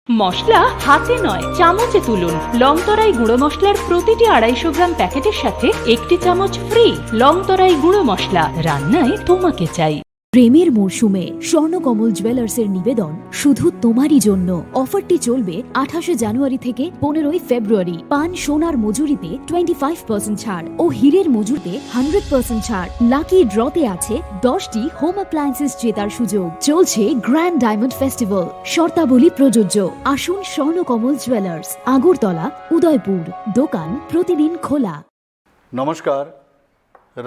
মশলা হাতে নয়, চামচে তুলুন। লংতরাই গুঁড়ো মশলার প্রতিটি আড়াইশো গ্রাম প্যাকেটের সাথে একটি চামচ ফ্রি। লংতরাই গুঁড়ো মশলা, রান্নায় তোমাকে চাই। প্রেমের মরশুমে স্বর্ণকমল জুয়েলার্সের নিবেদন শুধু তোমারই জন্য। অফারটি চলবে আঠাশে জানুয়ারি থেকে পনেরোই ফেব্রুয়ারি। পান সোনার মজুরিতে টোয়েন্টি ফাইভ পার্সেন্ট ছাড় ও হীরের মজুরিতে হান্ড্রেড পার্সেন্ট ছাড়। লাকি ড্রতে আছে দশটি হোম অ্যাপ্লায়েন্সেস জেতার সুযোগ। চলছে গ্র্যান্ড ডায়মন্ড ফেস্টিভ্যাল, শর্তাবলী প্রযোজ্য। আসুন স্বর্ণকমল জুয়েলার্স, আগরতলা, উদয়পুর। দোকান প্রতিদিন খোলা। নমস্কার।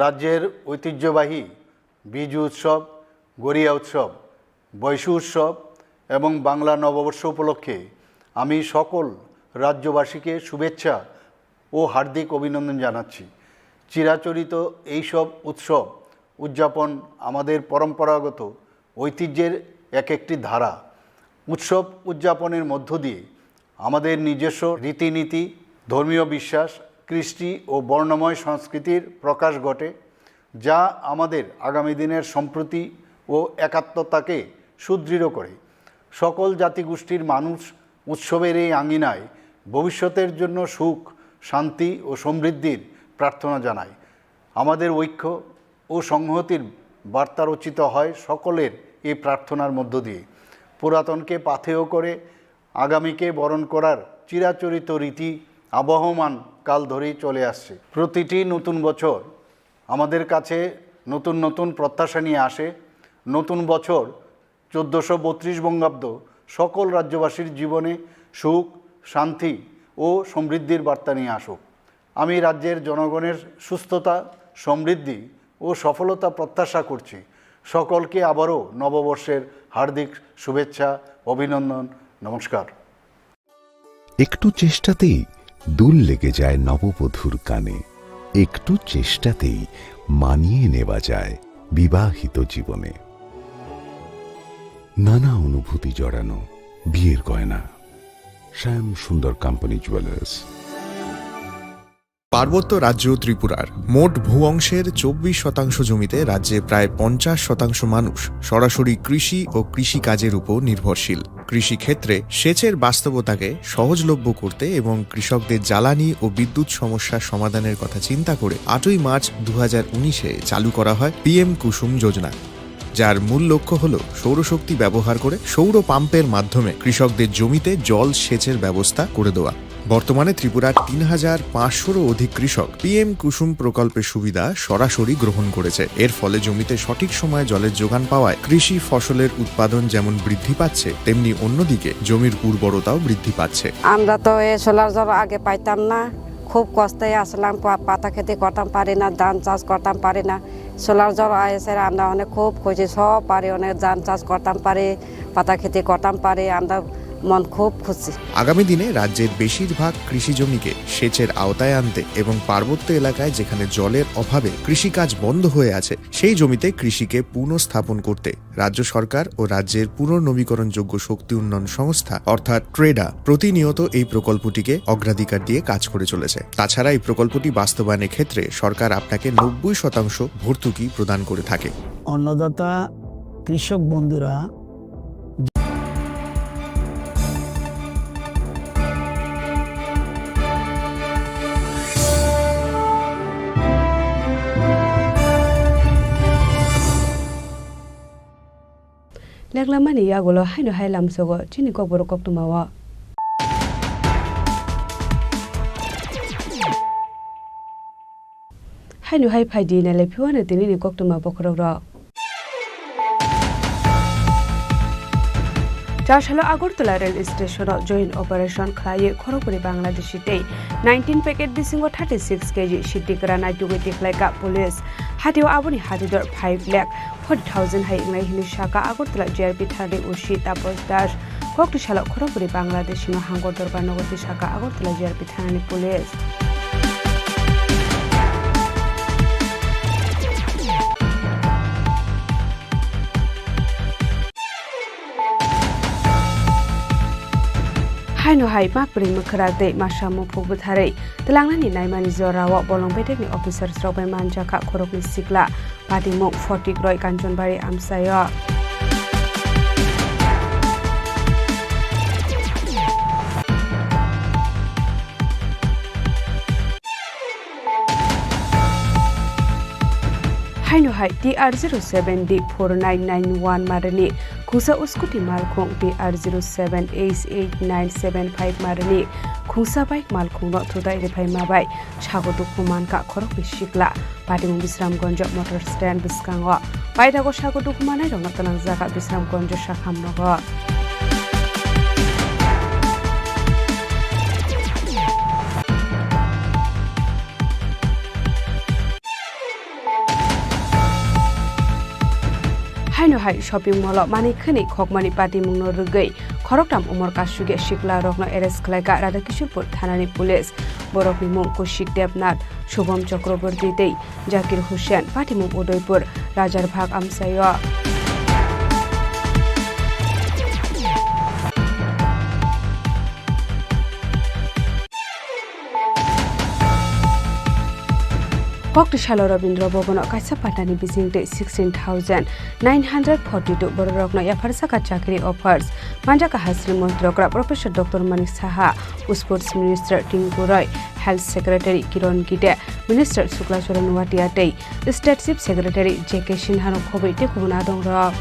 রাজ্যের ঐতিহ্যবাহী বিজু উৎসব, গরিয়া উৎসব, বৈশু উৎসব এবং বাংলা নববর্ষ উপলক্ষে আমি সকল রাজ্যবাসীকে শুভেচ্ছা ও হার্দিক অভিনন্দন জানাচ্ছি। চিরাচরিত এইসব উৎসব উদযাপন আমাদের পরম্পরাগত ঐতিহ্যের এক একটি ধারা। উৎসব উদযাপনের মধ্য দিয়ে আমাদের নিজস্ব রীতিনীতি, ধর্মীয় বিশ্বাস, কৃষ্টি ও বর্ণময় সংস্কৃতির প্রকাশ ঘটে, যা আমাদের আগামী দিনের সম্প্রীতি ও একাত্মতাকে সুদৃঢ় করে। সকল জাতিগোষ্ঠীর মানুষ উৎসবের এই আঙিনায় ভবিষ্যতের জন্য সুখ, শান্তি ও সমৃদ্ধির প্রার্থনা জানায়। আমাদের ঐক্য ও সংহতির বার্তা রচিত হয় সকলের এই প্রার্থনার মধ্য দিয়ে। পুরাতনকে পাথেয় করে আগামীকে বরণ করার চিরাচরিত রীতি আবহমান কাল ধরেই চলে আসছে। প্রতিটি নতুন বছর আমাদের কাছে নতুন নতুন প্রত্যাশা নিয়ে আসে। নতুন বছর চোদ্দোশো বত্রিশ বঙ্গাব্দ সকল রাজ্যবাসীর জীবনে সুখ, শান্তি ও সমৃদ্ধির বার্তা নিয়ে আসুক। আমি রাজ্যের জনগণের সুস্থতা, সমৃদ্ধি ও সফলতা প্রত্যাশা করছি। সকলকে আবারও নববর্ষের হার্দিক শুভেচ্ছা, অভিনন্দন, নমস্কার। একটু চেষ্টাতেই দুল লেগে যায় নববধূর কানে, একটু চেষ্টাতেই মানিয়ে নেওয়া যায় বিবাহিত জীবনে। নানা অনুভূতি জড়ানো বিয়ের গয়না। শ্যাম সুন্দর কোম্পানি জুয়েলার্স। পার্বত্য রাজ্য ত্রিপুরার মোট ভূ অংশের চব্বিশ শতাংশ জমিতে রাজ্যে প্রায় পঞ্চাশ শতাংশ মানুষ সরাসরি কৃষি ও কৃষিকাজের উপর নির্ভরশীল। কৃষিক্ষেত্রে সেচের বাস্তবতাকে সহজলভ্য করতে এবং কৃষকদের জ্বালানি ও বিদ্যুৎ সমস্যার সমাধানের কথা চিন্তা করে আটই মার্চ দু হাজার উনিশে চালু করা হয় পিএম কুসুম যোজনা, যার মূল লক্ষ্য হল সৌরশক্তি ব্যবহার করে সৌর পাম্পের মাধ্যমে কৃষকদের জমিতে জল সেচের ব্যবস্থা করে দেওয়া। বর্তমানে ত্রিপুরার তিন হাজার পাঁচশোরও অধিক কৃষক পিএম কুসুম প্রকল্পের সুবিধা সরাসরি গ্রহণ করেছে। এর ফলে জমিতে সঠিক সময়ে জলের যোগান পাওয়ায় কৃষি ফসলের উৎপাদন যেমন বৃদ্ধি পাচ্ছে, তেমনি অন্যদিকে জমির উর্বরতাও বৃদ্ধি পাচ্ছে। আমরা তো এই সোলার জল আগে পাইতাম না, খুব কষ্টে আসলাম, পা-, পাতা খেতে করতাম পারি না, ধান চাষ করতাম পারি না। সোলার জল আইসে আমরা অনেক খুব খুশি, সব পারি, অনেক ধান চাষ করতাম পারি, পাতা খেতে করতাম পারি, আমরা মন খুব খুশি। আগামী দিনে রাজ্যের বেশিরভাগ কৃষি জমিকে সেচের আওতায় আনতে এবং পার্বত্য এলাকায় যেখানে জলের অভাবে কৃষিকাজ বন্ধ হয়ে আছে, সেই জমিতে কৃষিকে পুনঃস্থাপন করতে রাজ্য সরকার ও রাজ্যের পুনর্নবীকরণযোগ্য শক্তি উন্নয়ন সংস্থা অর্থাৎ ট্রেডা প্রতিনিয়ত এই প্রকল্পটিকে অগ্রাধিকার দিয়ে কাজ করে চলেছে। তাছাড়া এই প্রকল্পটি বাস্তবায়নের ক্ষেত্রে সরকার আপনাকে নব্বই শতাংশ ভর্তুকি প্রদান করে থাকে। অন্নদাতা কৃষক বন্ধুরা Naglamani yagulo haino hai lamsogo chini kokborok koktwmao. Haino hai phaidi nailai phiwano tinini koktwma bokhorokrok. Chasalo Agartala rail station-o joint operation khlaiwi khorokbwrwi Bangladeshi tei nineteen packet bisingo thirty six K G siddhi kwran naitugwi tikhlaikha police. Hatio aboni hatidor five lakh forty thousand hai wngnai hwnwi sakha Agartala G R P thanani O C Taposh Das. Kokti salo khorokbwrwi Bangladeshino hangkor dorbar nogo twi sakha Agartala G R P thanani police. Haino hai mak bwrwi mwkhra tei masa muphuk bwtharwi twlangnani naimani jorao bolong bedekni officers rok bai manjakha khoroknwi sikla. Patimung Photik Roy Kanchanbari amchaio. Haino hai T R zero seven D four nine nine one marini khungsa uskuti malkhung, T R zero seven H eight nine seven five marini khungsa bike malkhungno thutai rwphai ma bai sago dukhu mankha khoroknwi sikla. Patimung Bisramganj motor stand bwskango paithago sago dukhu manai rokno twlangjak Bisramganj sakham nogo. Haino hai shopping mall o manwi khwnwi khokmani patimungno rwgwi khoroktham umor kasugya sikla rokno arrest khlaikha Radhakishorpur thanani police. Borokni mung Kushik Debnath, Shubham Chakraborty tei Zakir Hussain, patimung Udaipur Rajar Bhag amchaio. Kokti salo Rabindra Bhavan o kaisa patani bising tei sixteen thousand nine hundred forty two bororokno yapharjak chakri offers manjak Hasri Montri okra Professor Doctor Manik Saha, Sports Minister Tinku Roy, Health Secretary Kiron Gide, Minister Shukla Charan Noatia tei State Chief Secretary J K Sinha no khobwi tei kubun adong rok.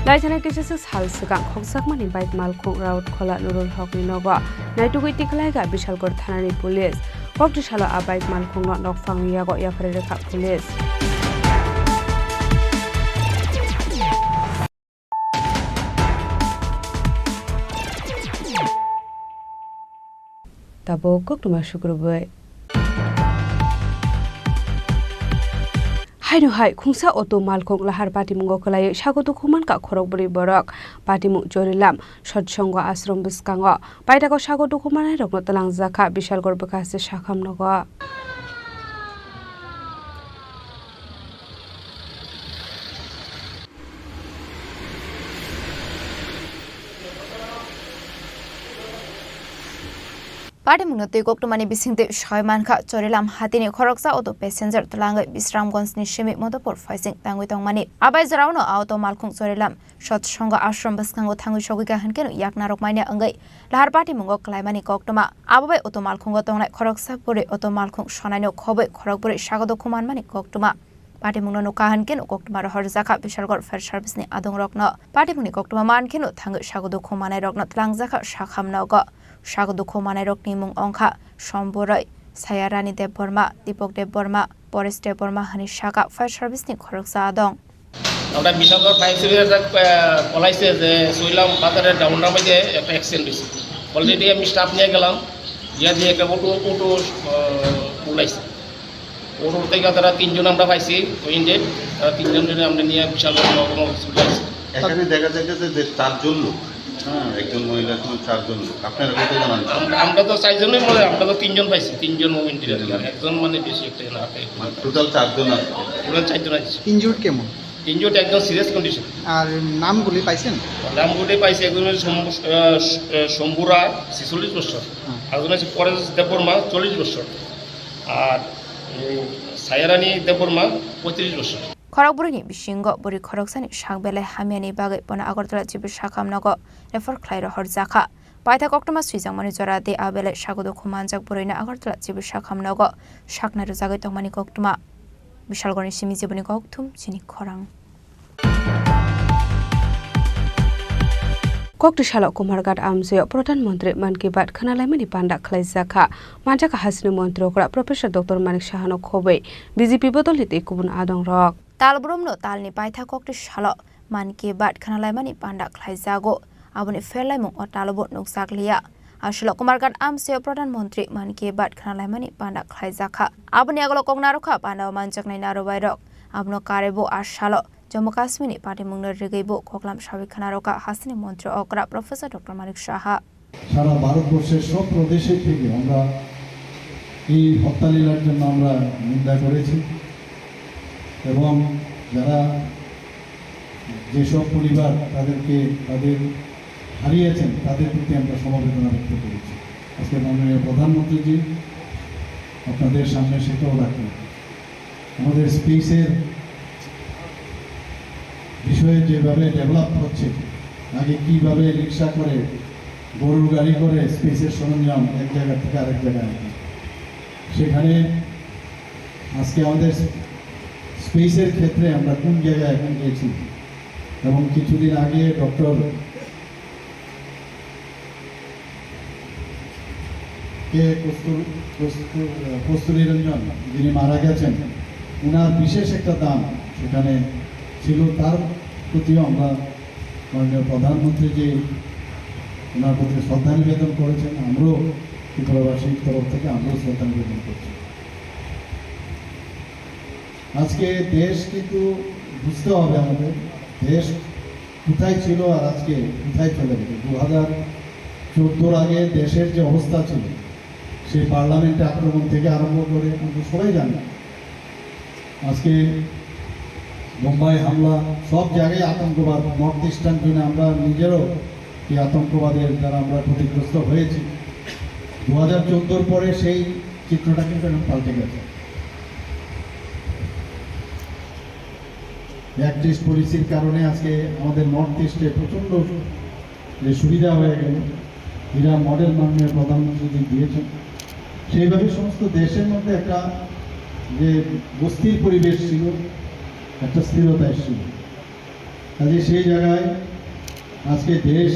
Laithana kisisa sal swkang khokjakmani bike malkhung Raut Khola Nurul Hokni nogo naitugwi tikhlaikha Bishalgarh thanani police. Kokti salo a bike malkhungno nokphangni yago yapharwi rwkha police. Tabuk koktwma sukrubwi. Haino hai khungsa auto malkhung lahar patimungo kwlaiwi sago dukhu mankha khorokbwrwi borok. Patimung Chorilam Satsongo Ashram bwskango paithago sago dukhu manairokno twlangjakha Bishalgarh bwkhaste sakham nogo. Patimungno twi koktwmani bisingtwi soi mankha, Chorilam hatini khoroksa auto passenger twlangwi Bisramganjni simi Madhupur phaising tangwi tongmani. Abai jorao no auto malkhung Chorilam Satsongo Ashram bwskango thangwi sogwikha hinkhe no yaknarok manya wngwi lahar patimungo kwlaimani koktwma. Abo bai auto malkhungo tongnai khoroksa bwrwi auto malkhung sonaino khobwi khorokbwrwi sago dukhu manmani koktwma. Patimungno nukha hinkhe no koktwma rohorjakha Bishalgarh fire service ni adongrokno. Patimungni koktwma mankhe no thangwi sago dukhu manairokno twlangjakha sakham nogo. Sago dukhu manairokni mung wngkha Somboroi, Sayarani Debbarma, Dipok Debbarma, Boris Debbarma hwnwi sakha fire service ni khoroksa adong. আমরা বিশালগড় ফায়ার সার্ভিসের একটা, আহ, কল আইছে যে সইলাম বাজারের ডাউন রামে যে একটা অ্যাক্সিডেন্ট হয়েছে। অলরেডি আমি স্টাফ নিয়ে গেলাম, গিয়া দিয়ে একটা অটো, অটো, আহ, উল্টাইছে। অটো থেকে তারা তিনজন আমরা পাইছি, ওই ইন্ডিয়ান, তারা তিনজন জনে আমরা নিয়ে বিশালগড় মহকুমা হসপিটাল আইছি। এখানে দেখা যাচ্ছে যে, যে চারজন লোক, হ্যাঁ, একজন মহিলা সহ চারজন লোক। আপনারা কতজন আনছেন? আমরা, আমরা তো চারজনই মনে হয়, আমরা তো তিনজন পাইছি, তিনজন মোমেন্ট আর কি। তিনজন। আর একজন মানে বেশি একটা না, মানে টোটাল চারজন আছে। টোটাল চারজন আছে। ইনজুর্ড কেমন? ইনজুর্ড একদম সিরিয়াস কন্ডিশন। আর নামগুলি পাইছেন? নামগুলি পাইছি, একজন হচ্ছে শম্ভু, আহ, শ-, আহ, শম্ভু রায়, ছেচল্লিশ বছর। হ্যাঁ। একজন হচ্ছে পরেশ দেববর্মা, চল্লিশ বছর। আর, উম, সায়ারানী দেববর্মা, পঁয়ত্রিশ বছর। Khorokbwrwini bisingo bwrwi khoroksani sak belai hamyani bagwi bono Agartala Civil Sakham nogo refer khlai rohorjakha. Paithak koktwma swijak mani jora tei a belai sago dukhu manjak bwrwino Agartala chibwi sakhamnogo saknai rwjagwi tongmani koktwma. Bishalgorni simi jeboni kokthum chini khorang. Kokti salo Kumarghat amchaio Pradhan Mantri Mann Ki Baat khwnalaimani panda khlaijak kha. Manjak kha hasini montri okra Professor Doctor Manik Sahano khobwi B J P bodolni tei kubun adongrok. Talbrumno talni paithak kokti salo Mann Ki Baat khwnalaimani panda khlaijago. Aboni pherlaimung o talobo nukjakliya. Aswlo Kumarghat amchaio Pradhan Mantri Mann Ki Baat khwnalaimani panda khlaijakha. Aboni agolo kok narwkha panda o manjaknai narwbairok. Abono karwibo asalo Jammu Kashmirni patimungno rigwibo koklam sawi khwnarwkha hasini montri okra Professor Doctor Manik Saha. সারা ভারতবর্ষের সব প্রদেশের থেকে আমরা এই হত্যালীলার জন্য আমরা নিন্দা করেছি এবং যারা, যেসব পরিবার তাদেরকে, তাদের হারিয়েছেন, তাদের প্রতি আমরা সমবেদনা ব্যক্ত করেছি। আজকে মাননীয় প্রধানমন্ত্রীজি আপনাদের সামনে সেটাও রাখলেন। আমাদের স্পেসের বিষয়ে যেভাবে ডেভেলপ হচ্ছে, আগে কিভাবে রিক্সা করে, গরুর গাড়ি করে স্পেসের সরঞ্জাম এক জায়গা থেকে আরেক জায়গায় আনতো, সেখানে আজকে আমাদের স্পেসের ক্ষেত্রে আমরা কোন জায়গায় এখন গেছি, এবং কিছুদিন আগে ডক্টর কে কস্তুর-, কস্তু-, কস্তুরী রঞ্জন, যিনি মারা গেছেন, ওনার বিশেষ একটা দান সেখানে ছিল। তার প্রতিও আমরা মাননীয় প্রধানমন্ত্রী যে ওনার প্রতি শ্রদ্ধা নিবেদন করেছেন, আমরাও ত্রিপুরাবাসীর তরফ থেকে আমরাও শ্রদ্ধা নিবেদন করছি। আজকে দেশ কিন্তু বুঝতে হবে আমাদের, দেশ কোথায় ছিল আর আজকে কোথায় চলে গেছে। দু হাজার চোদ্দোর আগে দেশের যে অবস্থা ছিল, সেই পার্লামেন্টে আক্রমণ থেকে আরম্ভ করে আমরা সবাই জানি। আজকে বোম্বাই হামলা, সব জায়গায় আতঙ্কবাদ, নর্থ ইস্টার্ন জোনে আমরা নিজেরও এই আতঙ্কবাদের দ্বারা আমরা ক্ষতিগ্রস্ত হয়েছি। দু হাজার চোদ্দোর পরে সেই চিত্রটা কিন্তু এখন পাল্টে গেছে। অ্যাক্ট ইস্ট পলিসির কারণে আজকে আমাদের নর্থ ইস্টে প্রচণ্ড যে সুবিধা হয়ে গেল, এরা মডেল মাননীয় প্রধানমন্ত্রী যে দিয়েছেন, সেইভাবে সমস্ত দেশের মধ্যে একটা যে বস্তির পরিবেশ ছিল, একটা স্থিরতা এসেছিল। কাজে সেই জায়গায় আজকে দেশ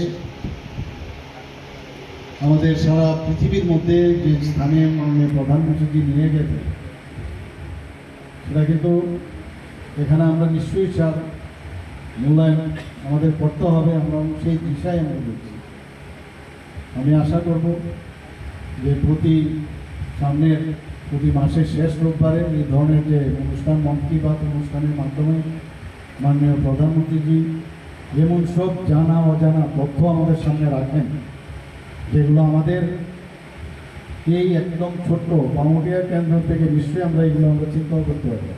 আমাদের সারা পৃথিবীর মধ্যে যে স্থানে মাননীয় প্রধানমন্ত্রীজি নিয়ে গেছে, সেটা কিন্তু এখানে আমরা নিশ্চয়ই স্যার মূল্যায়ন আমাদের করতে হবে, আমরা সেই দিশায় আমরা দেখছি। আমি আশা করব যে প্রতি সামনের প্রতি মাসের শেষ রোববারে এই ধরনের যে অনুষ্ঠান, মন কি বাত অনুষ্ঠানের মাধ্যমে মাননীয় প্রধানমন্ত্রীজি যেমন সব জানা অজানা তথ্য আমাদের সামনে রাখেন, যেগুলো আমাদের এই একদম ছোট্ট পামুটিয়া কেন্দ্র থেকে নিশ্চয়ই আমরা এগুলো আমরা চিন্তাও করতে পারি না।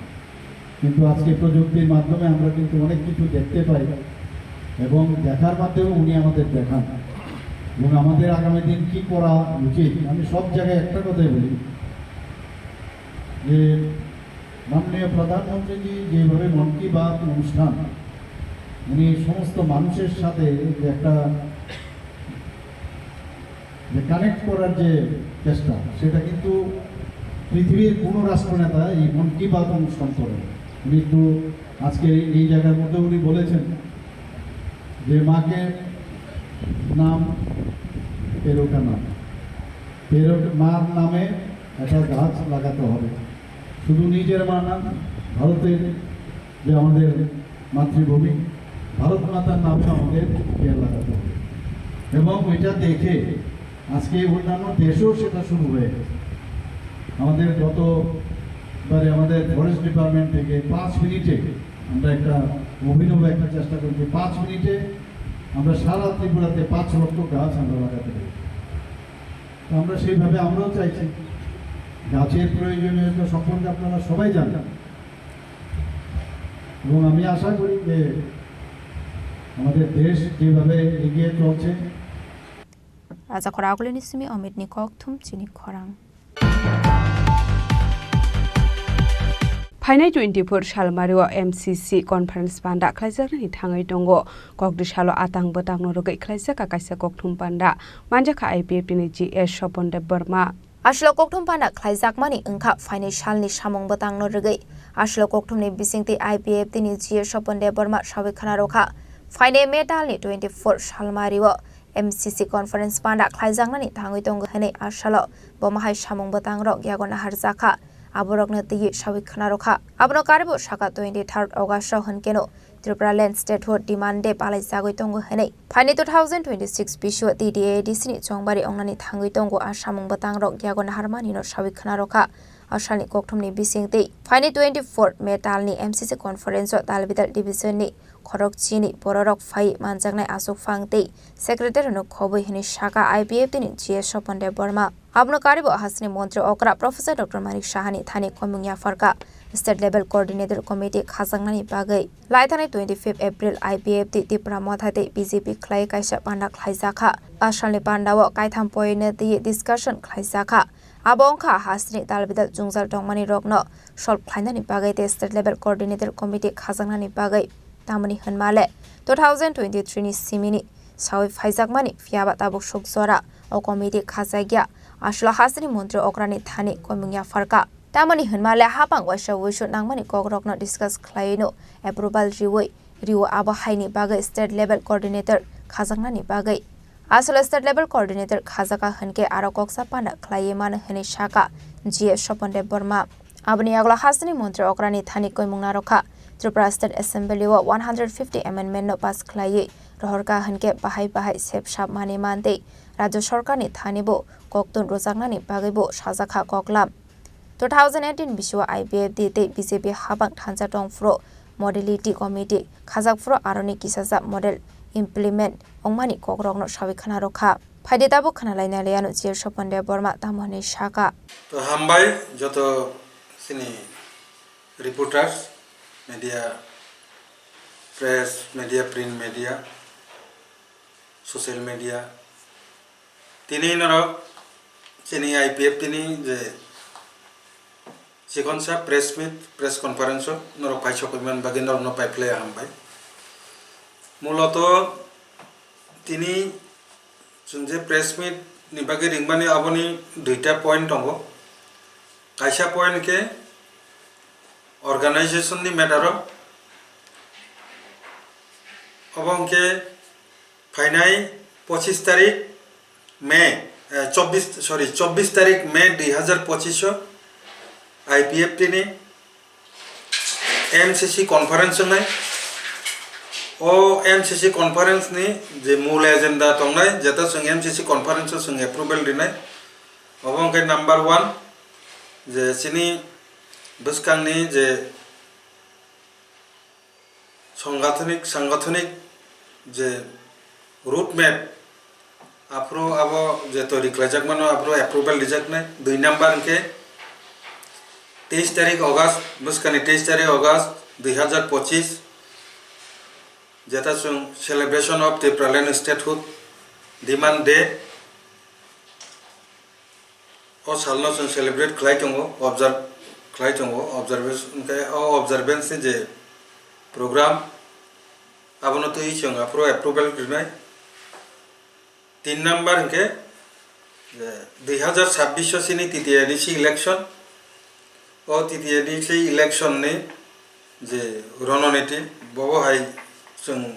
কিন্তু আজকে প্রযুক্তির মাধ্যমে আমরা কিন্তু অনেক কিছু দেখতে পাই এবং দেখার মাধ্যমে উনি আমাদের দেখান। এবং আমাদের আগামী দিন কি করা উচিত, আমি সব জায়গায় একটা কথাই বলি যে মাননীয় প্রধানমন্ত্রীজি যেভাবে মন কি বাত অনুষ্ঠান উনি সমস্ত মানুষের সাথে যে একটা যে কানেক্ট করার যে চেষ্টা, সেটা কিন্তু পৃথিবীর কোনো রাষ্ট্রনেতা এই মন কি বাত অনুষ্ঠান করে না। উনি একটু আজকে এই জায়গার মধ্যে উনি বলেছেন যে মাকে নাম পেরোটা নাম, পেরো মার নামে একটা গাছ লাগাতে হবে। শুধু নিজের মা না, ভারতের যে আমাদের মাতৃভূমি, ভারত মাতার নামে আমাদের পেয়ার লাগাতে হবে। এবং এটা দেখে আজকে অন্যান্য দেশেও সেটা শুরু হয়ে গেছে। আমাদের গতবারে আমাদের ফরেস্ট ডিপার্টমেন্ট থেকে পাঁচ মিনিটে আমরা একটা অভিনব একটা চেষ্টা করেছি। পাঁচ মিনিটে আমরা সারা ত্রিপুরাতে পাঁচ লক্ষ গাছ আমরা লাগাতে পেরেছি। তো আমরা সেইভাবে আমরাও চাইছি। গাছের প্রয়োজনীয়তা সম্পর্কে আপনারা সবাই জানেন। এবং আমি আশা করি যে আমাদের দেশ যেভাবে এগিয়ে চলছে, Rajakhor agulini simi Omitni kokthum chini khorang. Phainai twenty-four salmario M C C conference panda khlaijaknani thangwi tongo. Kokdwi salo atang bwtangno rwgwi khlaijak kaisa kokthum panda. Manjakha I P F T ni G S Sopon Debbarma. Aswk kokthum panda khlaijakmani wngkha phainai salni samung bwtangno rwgwi. Aswk kokthumni bisingtwi I P F T ni G S Sopon Debbarma sawi khna rwkha. Phainai May talni twenty-four salmario M C C conference panda khlaijaknani thangwi tongo hwnwi asalo bo mahai samung bwtangrok yago naharjakha. Aborokno twiwi sawi khna rwkha. Abono karibo saka twenty-third August o hwnkeno Tripura Land Statehood Demand Day palaijagwi tongo hwnwi. Phaini two thousand twenty-six bisio T T A D C ni chongbari ongnani thangwi tongo a samung bwtangrok yago naharmanino sawi khna rwkha. A salni kokthumni bisingtwi phaini twenty-four May talni M C C conference o Talbidal division ni khorok chini bororok phai manjaknai achukphang tei secretary no khobwi hwnwi saka I P F T ni G S Sopon Debbarma. Abono karibo hasteni montri okra Professor Doctor Manik Sahani thani koimung yapharkha state level coordinator committee khajaknani bagwi. Laithani twenty-fifth April I P F T Tipra Motha tei B J P khlai kaisa panda khlaijakha. A salni pandao kaitham point no twi discussion khlaijakha. Abo wngkha hasteni talbidal jwngjal tongmani rokno solve khlainani bagwi tei state level coordinator committee khajaknani bagwi. Tamoni hwnmale two thousand twenty-three ni simini sawi phaijakmani, phiyaba tabuk suk jora o committee khajakya. Aswk hasteni montri okrani thani koimung yapharkha. Tamoni hwnmale hapang waisa wuisu nangmani kokrokno discuss khlaiwino approval riwi rio abo haini bagwi state level coordinator khajaknani bagwi. Aswk state level coordinator khajaka hwnkhe aro koksa panda khlaiwi mano hwnwi saka G S Sopon Debbarma. Aboni yagulo hasteni montri okrani thani koimung narwkha. Tripura State Assembly o one hundred fifty amendment no pass khlaiwi rohorkha hwnkhe bahai bahai sep sap mani mantwi Rajya Sarkarni thani bo koktun rwjaknani bagwi bo sajakha koklam. Two thousand eighteen bisio I P F T tei B J P habang thansa tongphuru modality committee khajak phuru aroni kisajak model implement wngmani kokrokno sawi khna rwkha. Phaidi tabuk khna laina liyano G S Sopon Debbarma tamo hwnwi saka. To hambai joto chini reporters, media, press, media, print media, social media. Tini norok chini I P F T ni je chikonsa press meet, press conference o norok paisok wngmani bagwi norokno paiphlaiya hambai. Muloto tini chwng je press meet ni bagwi ringmani aboni duita point tongo. Kaisa point khe organization ni matter o. Obo hwnkhe phainai pochis tarik May, eh, chobbish, sorry, chobbish tarik May dui hazar pochis o I P F T ni M C C conference wngnai. O M C C conference ni je mul agenda tongnai, jeta chwng M C C conference o chwng approval rinai. Obo hwnkhe number one, je chini bwskangni je Sangathonik, sangathonik je road map, aphuru abo je toiri khlaijakmano, aphuru approval rijaknai. Dui number hwnkhe teis tarik August, bwskani teis tarik August dui hazar pochis, jeta chwng Celebration of Tipraland Statehood Demand Day. O salno chwng celebrate khlai tongo, observe khlai tongo, observation, hwnkhe o observance ni je program, abono twi chwng aphuru approval rinai. Tin number hwnkhe, je, dui hazar chabbish o chini T T A D C election, o T T A D C election ni je rononiti, bobo hai chwng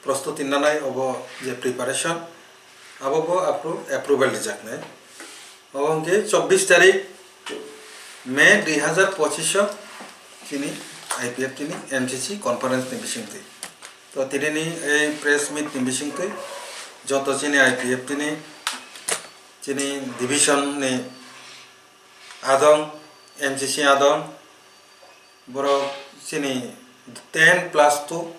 prostuti nanai, obo je preparation, abo bo aphuru approval rijaknai. Obo hwnkhe chobbish tarik May dui hazar pochis o chini I P F T ni M C C conference ni bisingtwi. To tini ni ei press meet ni bisingtwi joto chini I P F T ni chini division ni adong, M C C adong, borok chini ten plus two,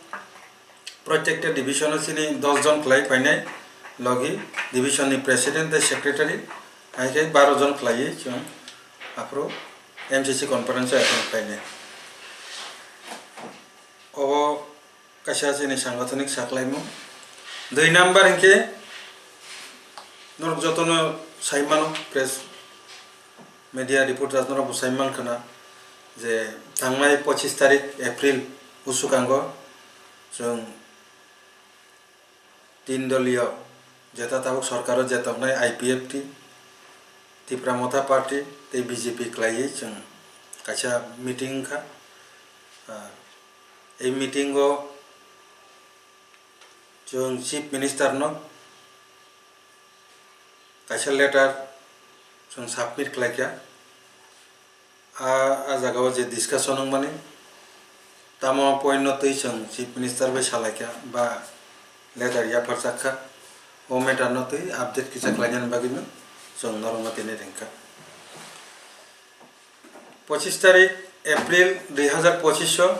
protekta division o chini dos jon khlai phainai, logi division ni president tei secretary, hai khe baro jon khlaiwi chwng aphuru M C C conference o attend khlainai. Obo kaisa chini sangathonik saklaimung. Dui number hinkhe norok jotono sai mano, press media reporters norok bo sai mankha na, Je thangnai pochis tarik April bwswkango chwng tin doliyo jeta tabuk sorkaro je tongnai I P F T, Tipra Motha Party tei B J P kwlaiwi chwng kaisa meeting wngkha. Ah, ei meeting o chwng Chief Minister no kaisa letter chwng submit khlaikha. A, a jagao je discussion wngmani, tamo point no twi chwng Chief Minister bai salaikha ba letter yapharchak kha, o matter no twi update kisa khlainani bagwi no chwng norokno tini ringkha. Pochis tarik April dui hazar pochis o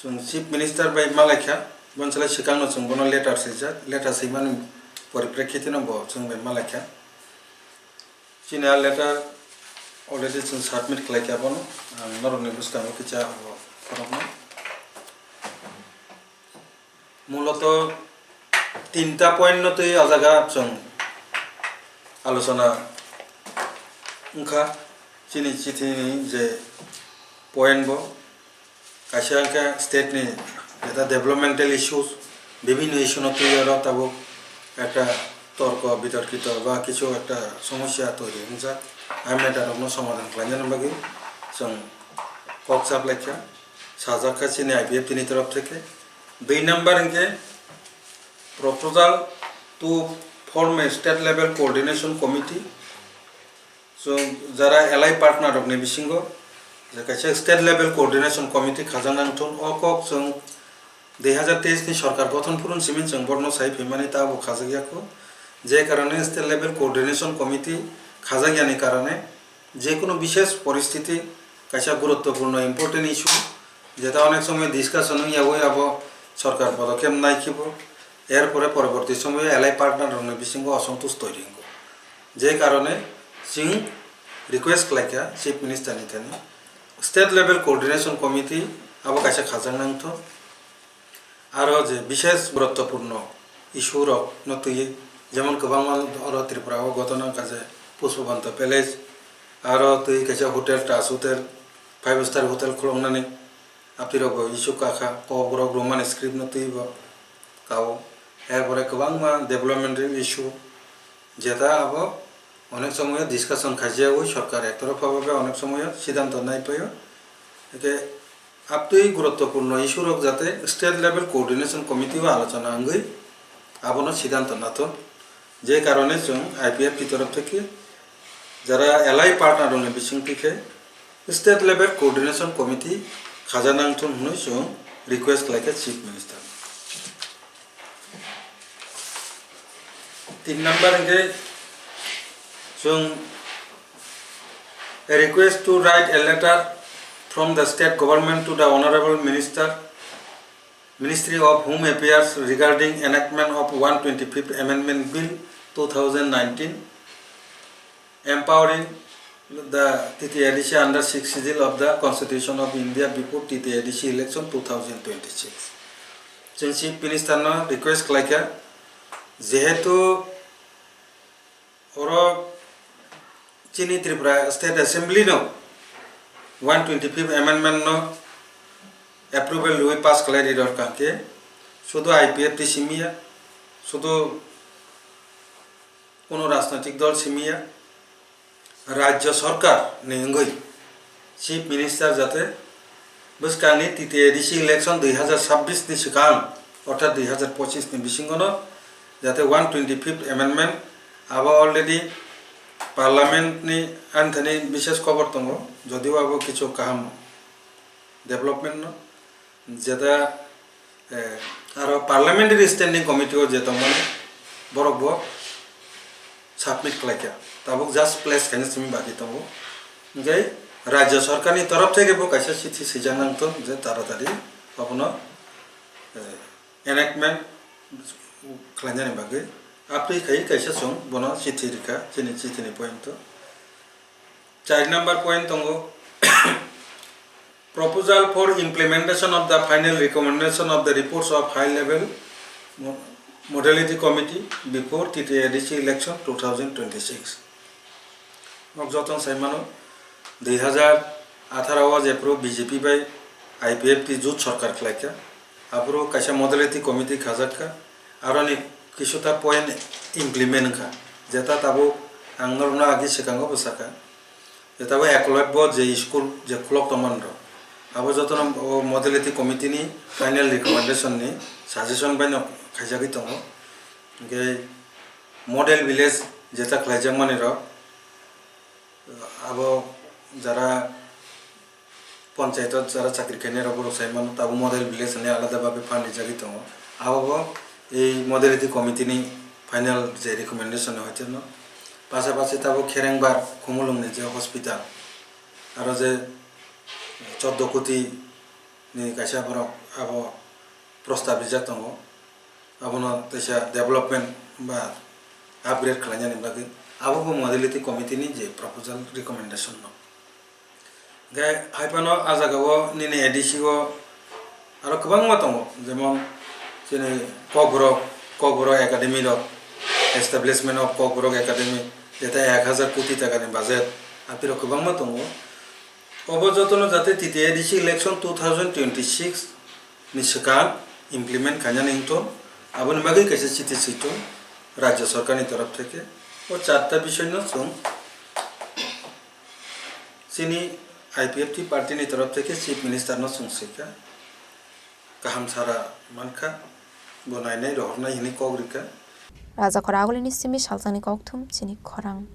chwng Chief Minister bai malaikha, bonsala swkangno chwng bono letter swijak, letter swimani poriprekhitino bo chwng bai malaikha. Chini a letter already chwng submit khlaikha bono, ang norokni bwskango kisa abo khoroknai. Muloto tinta point no twi o jaga chwng alochona wngkha. Chini chithini je point bo kaisa wngkha state ni jeta developmental issues, bibhinno issue no twi oro tabuk ekta torko bitorkito ba kichu ekta somosya toiri wngjak. A matter rokno somadhan khlainani bagwi chwng kok chap laikha, sajak kha chini I P F T ni torof theke. Dui number hwnkhe proposal to form a state level coordination committee. Chwng jara allied partner rokni bisingo je kaisa state level coordination committee khajak nang thun, o kok chwng dui hazar teis ni sorkar gothon phurun simi chwng borno sai phaimani ta bo khajak yakho. Je karone state level coordination committee khajak yani karone je kono bishesh poristiti kaisa guruttopurno important issue jeta onek somoy discussion wng yagwi abo sorkar podokep nai khibo, er pore poroborti somoyo allied partner rokni bisingo osontush toiri wngo. Je karone chwng request khlaikha Chief Minister ni thani state level coordination committee abo kaisa khajak nang thun. Aro je bishesh guruttopurno issue rok no twiwi, jemon kwbangma oro Tripura o ghotona wngkha je Pushpabanta Palace, aro twi kaisa hotel, Taj Hotel, five star hotel khuloknani, apni rok bo issue kakha, kok rok Roman script no twiwi bo kao, er pore kwbangma development issue, jeta abo onek somoyo discussion khaijagwi sorkar ektoropha bhabe onek somoyo siddhanto nai phaio. Hwnkhe aptwi guruttopurno issue rok jate state level coordination committee o alochona wngwi abono siddhanto nathok. Je karone chwng I P F T torof theke jara allied partner rokni bisingtwi khe state level coordination committee khaja nang thun hwnwi chwng request khlaikha Chief Minister. Tin number hwnkhe chwng a request to write a letter from the state government to the Honorable Minister, Ministry of Home Affairs regarding enactment of one twenty-fifth Amendment Bill two thousand nineteen, empowering the T T A D C under six schedule of the Constitution of India before T T A D C election two thousand twenty-six. Chwng Chief Minister no request khlaikha, jehetu oro chini Tripura State Assembly no one twenty-fifth Amendment no approval rwi pass khlai ri rwkha khe, sudu I P F T simiya, sudu kono rajnoitik dol simiya, Rajya Sarkar ni wngwi Chief Minister jate bwskangni T T A D C election dui hazar sabbish ni swkang, orthat dui hazar pochis ni bisingono jate one twenty-fifth Amendment abo already Parliament ni anthani bishes kobor tongo, jodio abo kichu kaham development no, jeta, eh, aro Parliamentary Standing Committee o je tongmani borok bo submit khlaikha, tabuk just place khaina simi baki tongo. Hingke Rajya Sarkar ni torof theke bo kaisa chithi swijak nang thung je taratari abono, eh, enactment khlainani bagwi. Apri khai kaisa chwng bono chithi rikha, chini chithi ni point o. Char number point tongo, proposal for implementation of the final recommendation of the reports of high level mo-, modality committee before T T A D C election two thousand twenty-six. Nok jotong saimano, dui hazar Atharo o jephru B J P bai I P F T jut sorkar khlaikha, aphuru kaisa modality committee khajakha, aroni kisuta point implement wngkha, jeta tabuk ang norokno agi swkango bwsakha. Jeta bo Eklavya bo je school je khulok tongmani rok, abo jotono o modality committee ni final recommendation ni suggestion bai no khaijagwi tongo. Hwnkhe model village jeta khlaijakmani rok, abo jara panchayat o jara chakri khainai rok borok sai mano, tabuk model village hinwi alada babe phan rijagwi tongo. Abo bo ei modality committee ni final je recommendation ni hoite no. Pasapasi tabuk Kherengbar Khumulwng ni je hospital, aro je chordo koti ni kaisa borok abo prostab rijak tongo. Abono teisa development ba upgrade khlainani bagwi abo bo modality committee ni je proposal recommendation no. Hwnkhe hai phano ah jaga o nini A D C o aro kwbangma tongo, jemon chini Kokborok, Kokborok Academy rok, establishment of Kokborok Academy, jeta ek hazar koti taka ni budget, apirok kwbangma tongo. Obo jotono jate T T A D C election two thousand twenty-six ni swkang implement khainani wngthun, aboni bagwi kaisa chithi switung Rajya Sarkar ni torof theke. O charta bisoy no chwng chini I P F T party ni torof theke Chief Minister no chwng swikha. Kaham sara mankha, bo nainai rohornai hinwi kok rikha. Raja Khora Agulini simi salsani kokthum chini khorang.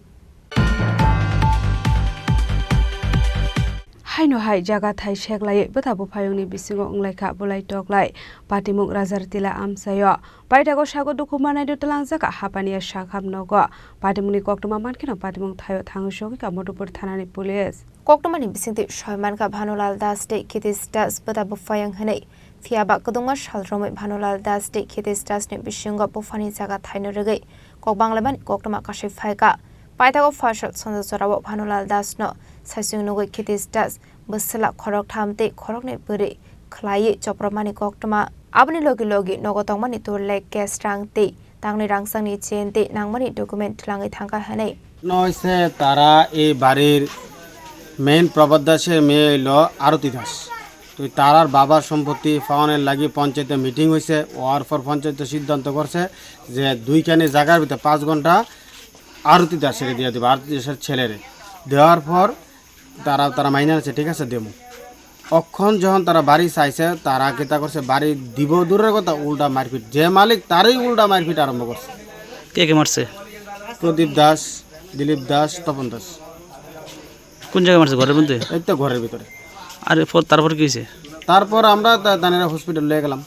Haino hai jaga thai seklaiwi bwta buphayungni bisingo wnglaikha bulai toklai. Patimung Rajar Tila amchaio. Paithago sago dukhu manaido twlangjakha hapaniya sakham nogo. Patimungni koktwma mankheno patimung thaio thangwi sogwikha Madhupur thanani police. Koktwmani bisingtwi soi mankha Bhanulal Das tei Kitish Das bwta buphayung hinwi. Phiya ba kwdwngma sal romwi Bhanulal Das tei Kitish Das ni bisingo buphani jaga thaino rwgwi kok banglaimani koktwma kasui phaikha. Paithago phaisal sonjo jorao Bhanulal Das no saisung nugwi Kitish Das bwswla khoroktham tei khoroknwi bwrwi khwlaiwi chopropmani koktwma. Aboni logi logi nogo tongmani turlek, cash rang tei tangni rangchakni chain tei nangmani document twlangwi thangkha hwnwi. Noise tara ei barir main Prabhat Dasher meye hoilo Arati Das. Tui tarar babar sompotti paoner lagi panchayete meeting hoise, oar por panchayete siddhanto gorse je duikani jagar bhitor panch ghonta Arati Dasere diya dibo, Arati Dasher chelere. Dewar por tara, tara maina se, thik ase, demo. Okhon jokhon tara bari saise, tara kita korse bari dibo durer kotha, ulta marpit. Je malik taroi ulta marpit arombho korse. কে কে মারছে? প্রদীপ দাস, দিলীপ দাস, তপন দাস। কোন জায়গায় মারছে? ঘরের মধ্যে? এই তো ঘরের ভিতরে। আর এরপর, তারপর কি হয়েছে? তারপর আমরা তা-, তাদের হসপিটাল নিয়ে গেলাম।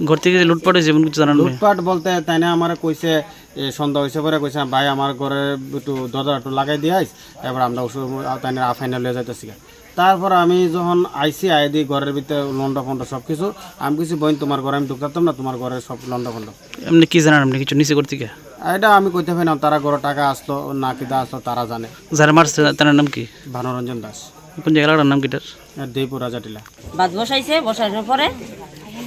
ঘর থেকে যে লুটপাট হয়েছে এমন কিছু জানান নাই? লুটপাট বলতে তাই না আমারে কইছে, এ, সন্ধ্যা হইছে পরে কইছে, "ভাই, আমার ঘরে একটু দরজা একটু লাগাই দিয়ে আইস, এবার আমরা ওষুধ, আ, তাই না আফাইনা লয়ে যাইতেছি।" তারপর আমি যখন আইছি, আইদি ঘরের ভিতরে লন্ডা ফন্ডা সব কিছু, আমি কইছি, "বইন, তোমার ঘরে আমি ঢুকতাম না, তোমার ঘরে সব লন্ডা ফন্ডা।" এমনি কি জানান আপনি কিছু নিচে করতে গিয়ে? এটা আমি কইতে পারি না, তারা ঘরে টাকা আসলো না কিতা আসলো, তারা জানে। যারা মারছে, তার নাম কি? ভানুরঞ্জন দাস। কোন জায়গা, এলাকার নাম কি এটার? আর দেইপুর রাজাটিলা। বাদ বসাইছে, বসানোর পরে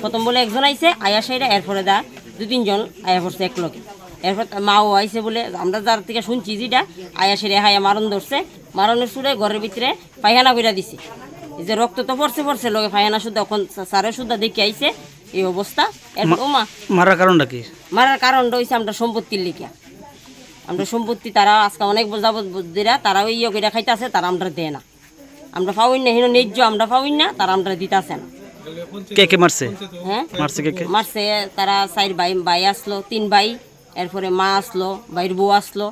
প্রথম বলে একজন আইছে, আয়া সেটা এরপরে দা দু তিনজন আয়া পড়ছে এক লগে। এরপর তার মাও আইছে বলে, আমরা যার থেকে শুনছি যেটা, আয়া সেটা হায়া মারণ ধরছে, মারণের সুরে ঘরের ভিতরে পায়খানা কইরা দিছে। এই যে রক্ত তো পড়ছে, পড়ছে, লগে পায়খানা শুদ্ধা, এখন সা-, স্যারে শুদ্ধা দেখে আইছে, এই অবস্থা। এর মা-, ও মা। মারার কারণটা কি? মারার কারণটা হইছে আমরা সম্পত্তির লিখিয়া। আমরা সম্পত্তি তারা আজকে অনেক যাবত বুঝ দিরা, তারা ওই ইয়ে কইরা খাইতাছে, তারা আমরা দেয় না। আমরা পাউই না, হিনো ন্যায্য আমরা পাউই না, তারা আমরা দিতাছে না। কে কে মারছে? হ্যাঁ? মারছে কে কে? মারছে তারা চার ভাই, ভাই আসলো, তিন ভাই, এরপরে মা আসলো, ভাইর বউ আসলো,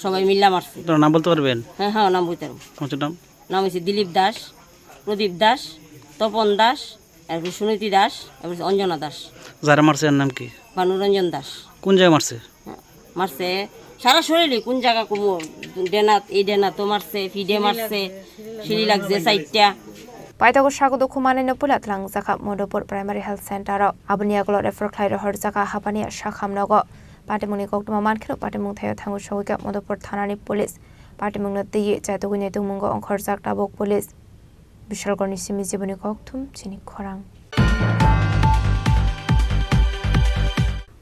সবাই মিল্লা মারছে। তোর নাম বলতে পারবেন? হ্যাঁ, হ্যাঁ, নাম বলতে পারবো। তোমার নাম? নাম হচ্ছে দিলীপ দাস, প্রদীপ দাস, তপন দাস, এরপরে সুনীতি দাস, এরপরে অঞ্জনা দাস। যারা মারছে এর নাম কি? ভানুরঞ্জন দাস। কোন জায়গায় মারছে? মারছে সারা শরীরে, কোন জায়গা কমো, ডেনাত, এই ডেনাত তো মারছে, ফিডে মারছে, সিঁড়ি লাগছে চারটা। Paithago sago dukhu manwi no puila twlangjakha Madhupur Primary Health Center o. Aboni yagulo refer khlai rohorjakha hapaniya sakham nogo. Patimungni koktwma mankheno patimung thaio thangwi sogwikha Madhupur thanani police. Patimungno twiwi chaitugwi naitukmungo ongkhorjak tabuk police. Bishalgarhni simi jiboni kokthum chini khorang.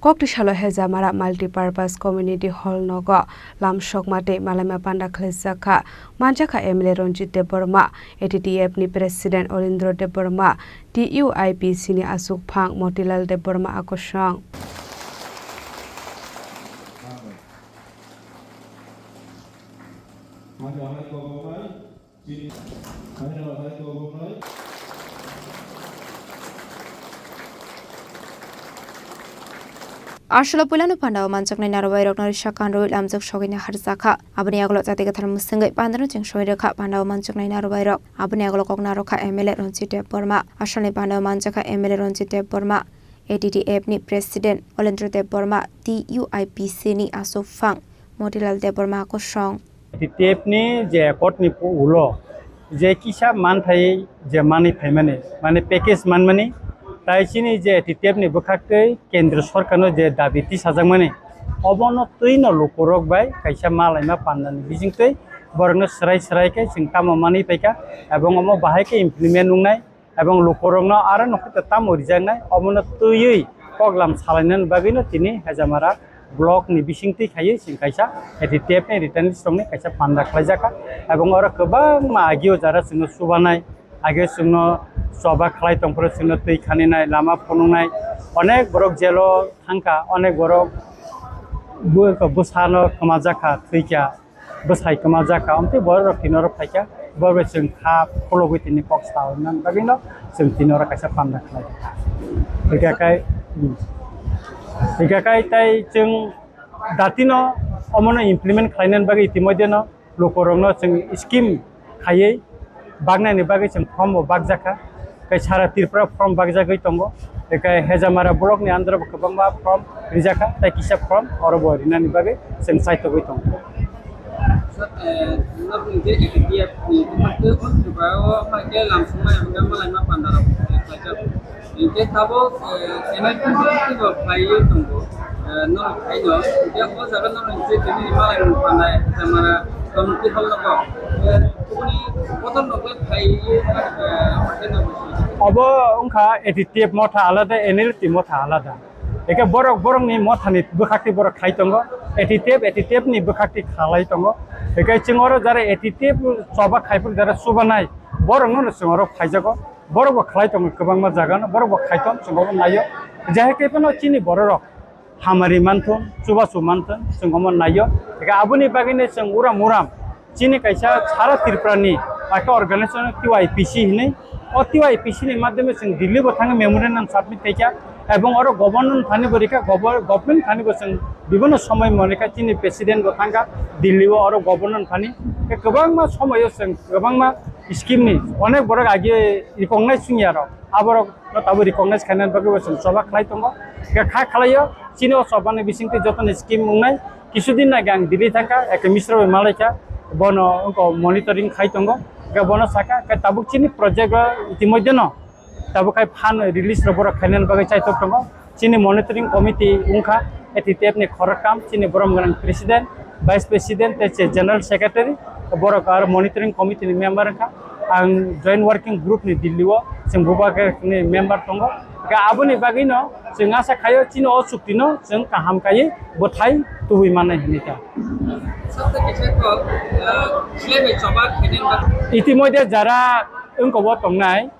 Kokti salo Hejamara Multipurpose Community Hall nogo lamsokma tei malaima panda khwlaijakha. Manjakha M L A Ranjit Debbarma, A T T F ni President Olindro Debbarma, T U I P C ni aswkphang Motilal Debbarma akosong. Aswkno puilano pandao manjaknai narobairokno risa kanrwi lamjak sogwini harjakha. Aboni yagulo jati kwthar mwswngwi pandano cheng soi rwkha pandao manjaknai narobairok. Aboni yagulo kok narwkha M L A Ranjit Debbarma. Aswkni pandao manjakha M L A Ranjit Debbarma, A T T F ni President Olendro Debbarma, T U I P C ni aswkphang Motilal Debbarma kosong. T T F ni je accord ni ulo je kisa manthai je manwi phaimani, mane package manmani, tai chini je T T F ni bwkhaktwi Kendra Sorkar no je dabi tisajakmani, obono twino lukurok bai kaisa malaima pandani bisingtwi borokno swrai swrai khe chwng tamo manwi paikha, ebong omo bahai khe implement wngnai. Ebong lukurokno aro nokho tamo rijaknai, omono twiwi koklam salainani bagwino tini Hejamara block ni bisingtwi khaiwi chwng kaisa A T T F ni return list rokni kaisa panda khlaijakha. Ebong oro kwbangma agio jara chwngno chubanai, agio chwngno choba khlai tongphuru chwngno twi khaninai, lama phunuknai, onek borok jelo thangkha, onek borok bu-, bwsano kwmajakha, thwikha. Bwsai kwma jakha, amtwi borok rok tini oro phaikha, borok bai chwng kha khulogwi tini kok sa hwnmani bagwino chwng tini oro kaisa panda khlai. Hingkha kai, hmm. Hingkha kai tai chwng datino omono implement khlainani bagwi itimodhyeno lukurokno chwng scheme khaiwi baknani bagwi chwng form bo bakjakha. Tei sara Tripura form bakjagwi tongo. Tei Hejamara block ni under bo kwbangma form rijakha, tei kisa form oro bo rinani bagwi chwng chaitogwi tongo. Hinkhe tabuk, eh, N I P bo khlaiwi tongo, eh, norok khaino. Hinkhe o jaga norok je tini malai rok panai, Hejamara community hall nogo. Eh, kubuni bodol rok le khlaiwi, eh, obo wngkha A T T F motha alada, N L T motha alada. Eke borok borokni mothani bwkhakti borok khai tongo, A T T F, A T T F ni bwkhakti khalai tongo. Eke chwng oro jara A T T F choba khai phuru jara chubanai, borokno chwng oro phaijago. Borok bo khlai tongo kwbangma jaga no, borok bo khai tong, chwng obo naio. Jahai khe phano chini borok rok hamari manthun, chubachu manthun, chwng omo naio. Eke aboni bagwi no chwng uram uram chini kaisa sara Tripura ni kaisa organization T Y P C hinwi. O T Y P C ni madhyome chwng Delhi bo thangwi memorandum submit khaikha, ebong oro governor thani bo rikha, gobo-, government thani bo chwng bibhinno somoy monikha, chini president bo thangkha Delhi o, oro governor thani. Tei kwbangma somoyo chwng kwbangma scheme ni onek borok age recognize wngya rok, aborok no tabuk recognize khainani bagwi bo chwng choba khlai tongo. Khe kha khlaio, chini o chobani bisingtwi jotono scheme wngnai. Kisudin age ang Delhi thangkha, eke Misra bai malaikha, bono wngkha monitoring khai tongo. Khe bono sakha, khe tabuk chini project o itimodhyeno tabuk khai fund release rok borok khainani bagwi chaitok tongo. Chini monitoring committee wngkha A T T F ni khoroktham, chini borom gwnang president, vice president tei se general secretary, borok aro monitoring committee ni member wngkha. Ang joint working group ni Delhi o chwng bubagra ni member tongo. Khe aboni bagwi no chwng asa khaio chini o chukti no chwng kaham kaiwi bwthai tubui mannai hinwi ta. Itimodhye jara wngkha o tongnai,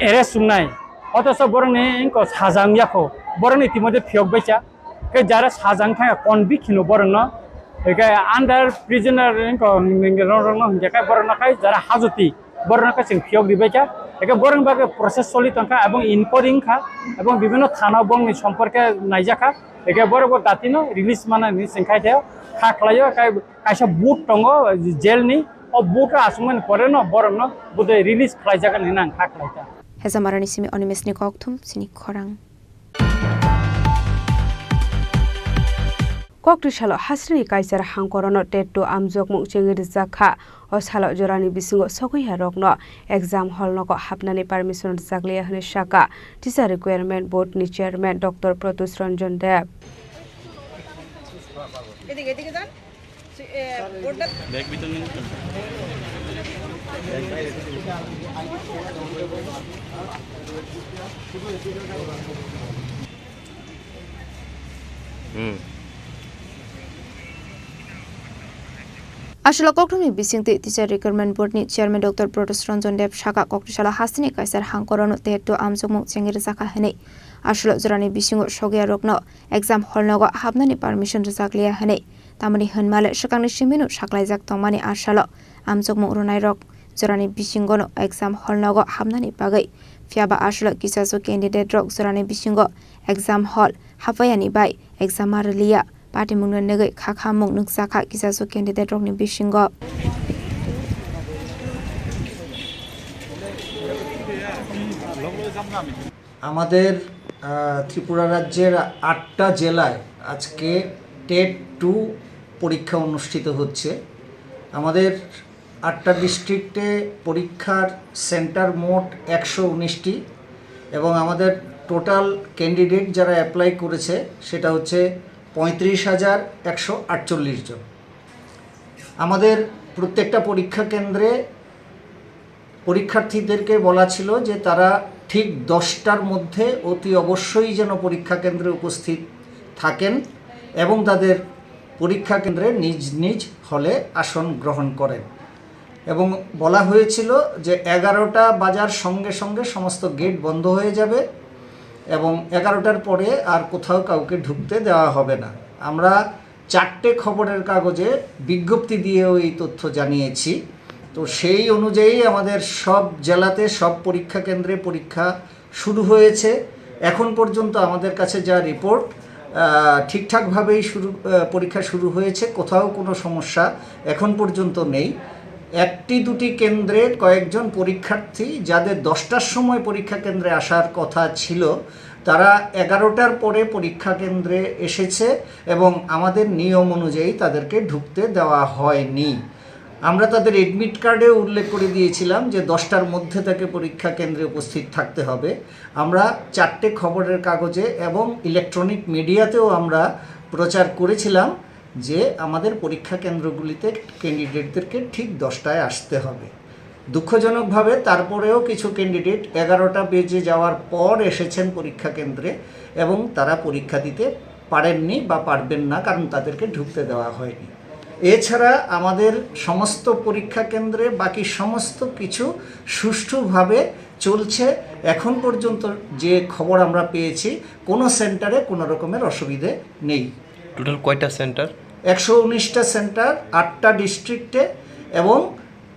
arrest wngnai, otoso borokni wngkha sajang yakho, borokni itimodhye phiyok baikha. Khe jara sajang thangkha convict hino borokno, hwnkhe under prisoner wngkha, rokno hwnkhe khe borokno khai jara hajoti, borokno khai chwng phiyok ribaikha. Hwnkhe borokni bagwi process choli tongkha, ebong inquiry wngkha, ebong bibhinno thana bongni somporke naijakha. Hwnkhe borok bo datino release manani chwng khai thaio, kha khlaio, khai kaisa boot tongo jail ni, o boot o aswkmani pore no borok no budai release khlai jagan hinwi ang kha khlai kha. Hejamarani simi Animesh ni kokthum chini khorang. Kokti salo hasrini kaichar hangkorono tattoo amjokmung chengwi rijak kha. O salo jorani bisingo sogwi ya rokno exam hall nogo hapnani permission rijak liya hwnwi saka Teacher Requirement Board ni Chairman Doctor Pratyush Ranjan Deb. Aswk kokthumni bisingtwi Teacher Recruitment Board ni Chairman Doctor Pradyot Ranjan Deb sakha, kokthwisa hasteni kaisa hangkorono TET two amjokmung chengwi rwjakha hwnwi. Aswk jorani bisingo sokya rokno exam hall nogo hapnani permission rwjakliya hwnwi. Tamoni hwnmale swkangni simino saklaijak tongmani asalo amjokmung rwnairok jorani bisingono exam hall nogo hapnani bagwi. Phiyaba aswk kisaswk candidate rok jorani bisingo exam hall hapayani bai exam ma rwliya. Patimungno nugwi khakhamung nukjakha kisaswk candidate rokni bisingo. আমাদের, আহ, ত্রিপুরা রাজ্যের আটটা জেলায় আজকে TET two পরীক্ষা অনুষ্ঠিত হচ্ছে। আমাদের আটটা ডিস্ট্রিক্টে পরীক্ষার সেন্টার মোট একশো উনিশটি এবং আমাদের টোটাল ক্যান্ডিডেট যারা অ্যাপ্লাই করেছে সেটা হচ্ছে পঁয়ত্রিশ হাজার একশো আটচল্লিশ জন। আমাদের প্রত্যেকটা পরীক্ষা কেন্দ্রে পরীক্ষার্থীদেরকে বলা ছিল যে তারা ঠিক দশটার মধ্যে অতি অবশ্যই যেন পরীক্ষা কেন্দ্রে উপস্থিত থাকেন এবং তাদের পরীক্ষা কেন্দ্রে নিজ নিজ হলে আসন গ্রহণ করেন। এবং বলা হয়েছিল যে এগারোটা বাজার সঙ্গে সঙ্গে সমস্ত গেট বন্ধ হয়ে যাবে এবং এগারোটার পরে আর কোথাও কাউকে ঢুকতে দেওয়া হবে না। আমরা চারটে খবরের কাগজে বিজ্ঞপ্তি দিয়েও এই তথ্য জানিয়েছি। তো সেই অনুযায়ী আমাদের সব জেলাতে, সব পরীক্ষা কেন্দ্রে পরীক্ষা শুরু হয়েছে। এখন পর্যন্ত আমাদের কাছে যা রিপোর্ট, আহ, ঠিকঠাকভাবেই শুরু, আহ, পরীক্ষা শুরু হয়েছে, কোথাও কোনো সমস্যা এখন পর্যন্ত নেই। একটি দুটি কেন্দ্রে কয়েকজন পরীক্ষার্থী, যাদের দশটার সময় পরীক্ষা কেন্দ্রে আসার কথা ছিল, তারা এগারোটার পরে পরীক্ষা কেন্দ্রে এসেছে এবং আমাদের নিয়ম অনুযায়ী তাদেরকে ঢুকতে দেওয়া হয়নি। আমরা তাদের অ্যাডমিট কার্ডেও উল্লেখ করে দিয়েছিলাম যে দশটার মধ্যে তাকে পরীক্ষা কেন্দ্রে উপস্থিত থাকতে হবে। আমরা চারটে খবরের কাগজে এবং ইলেকট্রনিক মিডিয়াতেও আমরা প্রচার করেছিলাম যে আমাদের পরীক্ষা কেন্দ্রগুলিতে ক্যান্ডিডেটদেরকে ঠিক দশটায় আসতে হবে। দুঃখজনকভাবে তারপরেও কিছু ক্যান্ডিডেট এগারোটা বেজে যাওয়ার পর এসেছেন পরীক্ষা কেন্দ্রে এবং তারা পরীক্ষা দিতে পারেননি বা পারবেন না, কারণ তাদেরকে ঢুকতে দেওয়া হয়নি। এছাড়া আমাদের সমস্ত পরীক্ষা কেন্দ্রে বাকি সমস্ত কিছু সুষ্ঠুভাবে চলছে। এখন পর্যন্ত যে খবর আমরা পেয়েছি, কোনো সেন্টারে কোনো রকমের অসুবিধে নেই। টোটাল কয়টা সেন্টার? একশো উনিশটা সেন্টার, আটটা ডিস্ট্রিক্টে, এবং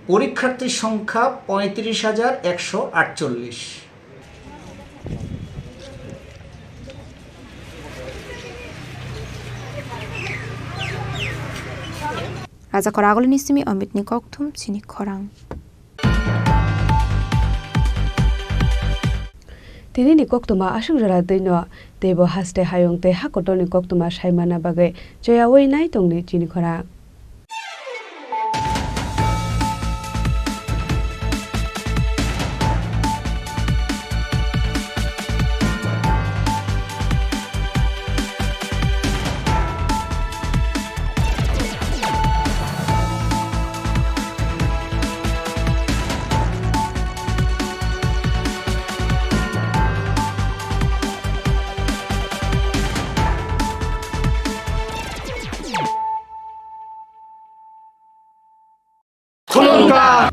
পরীক্ষার্থীর সংখ্যা পঁয়ত্রিশ হাজার একশো আটচল্লিশ। Raja Khoragulini simi Amit ni kokthum chini khorang. Tini ni koktwma aswk jora twi no, teibo haste hayung tei ha kotor ni koktwma sai manna bagwi choyaui nai tongdi chini khorang.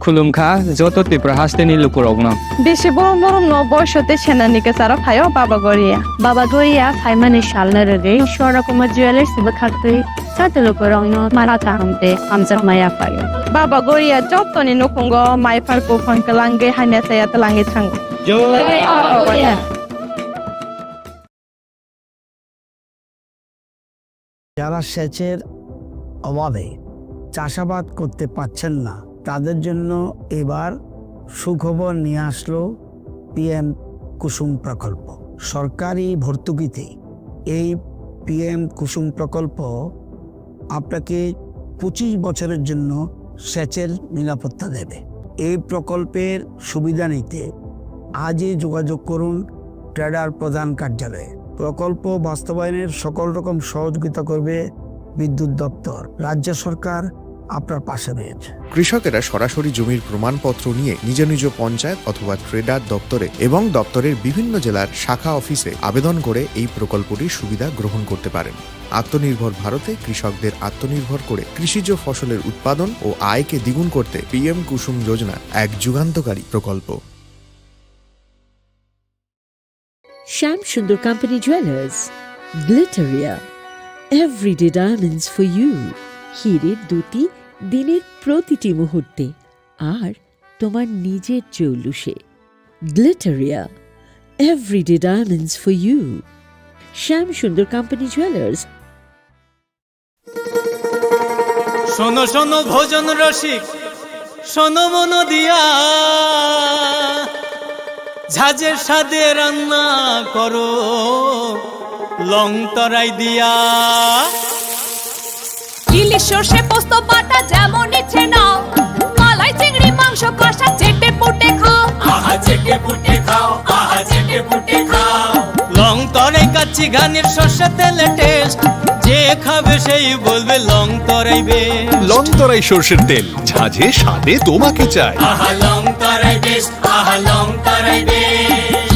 Khulumkha joto Tripura hasteni lukurokno. Bisi bo moromno boiso tei senani kwcharo phaio Baba Goria. Baba Goria phaimani salno rwgwi Swarna Kumar Jewellers bwkhaktwi joto lukurokno mala kaham tei hamjakma yaphaio. Baba Goria jotoni nukhungo mai phar buphang kwlangwi hamya chaya twlangwi thango. Jai Baba Goria. যারা সেচের অভাবে চাষাবাদ করতে পারছেন না, তাদের জন্য এবার সুখবর নিয়ে আসলো পিএম কুসুম প্রকল্প। সরকারি ভর্তুকিতে এই পিএম কুসুম প্রকল্প আপনাকে পঁচিশ বছরের জন্য সেচের নিরাপত্তা দেবে। এই প্রকল্পের সুবিধা নিতে আজই যোগাযোগ করুন ট্রেডার প্রধান কার্যালয়ে। প্রকল্প বাস্তবায়নের সকল রকম সহযোগিতা করবে বিদ্যুৎ দপ্তর। রাজ্য সরকার আপনার পাশে রয়েছে। কৃষকেরা সরাসরি জমির প্রমাণপত্র নিয়ে নিজ নিজ পঞ্চায়েত অথবা ট্রেডার দপ্তরে এবং দপ্তরের বিভিন্ন জেলার শাখা অফিসে আবেদন করে এই প্রকল্পটির সুবিধা গ্রহণ করতে পারেন। আত্মনির্ভর ভারতে কৃষকদের আত্মনির্ভর করে কৃষিজ ফসলের উৎপাদন ও আয়কে দ্বিগুণ করতে পিএম কুসুম যোজনা এক যুগান্তকারী প্রকল্প। Shyam Sundar company jewellers, Glitteria, everyday diamonds for you. হীরের দুটি দিনের প্রতিটি মুহূর্তে আর তোমার নিজের জৌলুসে। Glitteria, everyday diamonds for you. Shyam Sundar company jewellers. শোনো শোনো ভোজন রসিক, শোনো মন দিয়া, ঝাঁঝের স্বাদে রান্না করো লং তরাই দিয়া। ইলিশ সর্ষে পোস্ত বাটা যেমন ইচ্ছে নাও, মালাই চিংড়ি মাংস কষা চেটে পুটে খাও। আহা চেটে পুটে খাও, আহা চেটে পুটে খাও। লং তরাই কাচ্চি ঘানির সর্ষে তেলে টেস্ট, যে খাবে সেই বলবে লং তরাই বেশ। লং তরাই সর্ষের তেল, ঝাঁঝে স্বাদে তোমাকে চাই। আহা লং তরাই বেশ, আহা লং তরাই বেশ।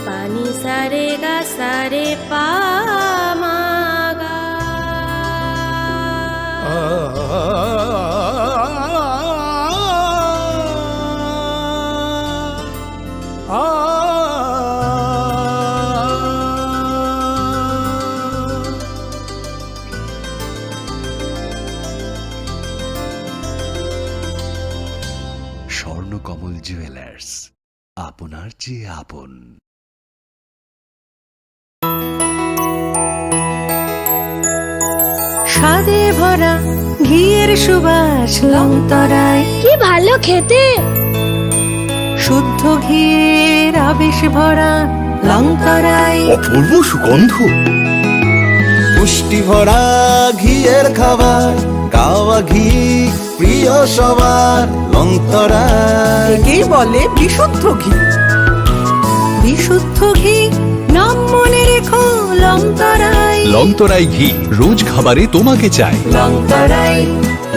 Pani sare ga sare pa ma ga. Swarnakamal jewellers, আপনার চেয়ে আপন। স্বাদে ভরা ঘিয়ের সুবাস লং তরাই। কি ভালো খেতে। শুদ্ধ ঘিয়ের আবেশ ভরা লং তরাই। অপূর্ব সুগন্ধ। পুষ্টি ভরা ঘিয়ের খাবার, কাওয়া ঘি প্রিয় সবার, লং তরাই। একেই বলে বিশুদ্ধ ঘি। বিশুদ্ধ ঘি, নাম মনে রেখো লং তরাই। লং তরাই ঘি, রোজ খাবারে তোমাকে চাই। লং তরাই,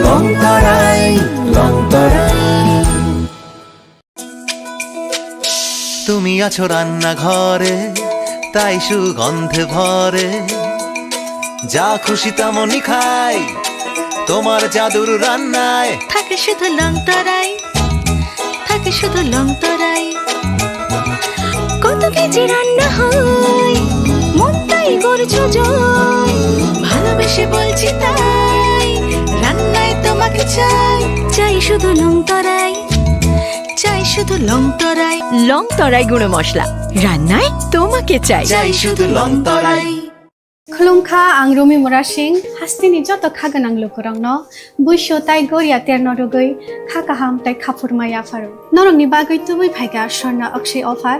লং তরাই, লং তরাই। তুমি আছো রান্নাঘরে, তাই সুগন্ধে ভরে। যা খুশি তেমনই খাই, তোমার জাদুর রান্নায়। থাকে শুধু লং তরাই, থাকে শুধু লং তরাই। কত কেজি রান্না হয়, মনটাই করছো জয়। ভালোবেসে বলছি তাই, রান্নায় তোমাকে চাই। চাই শুধু লং তরাই, চাই শুধু লং তরাই। লং তরাই গুঁড়ো মশলা, রান্নায় তোমাকে চাই। চাই শুধু লং তরাই। Khulumkha, ang Rumi Murasing, hasteni joto kha gwnang lukurokno buisu tai goria terno rwgwi kha kaham tai khaphurma yapharo. Norokni bagwi tubui phaikha Swarna Akshay offer.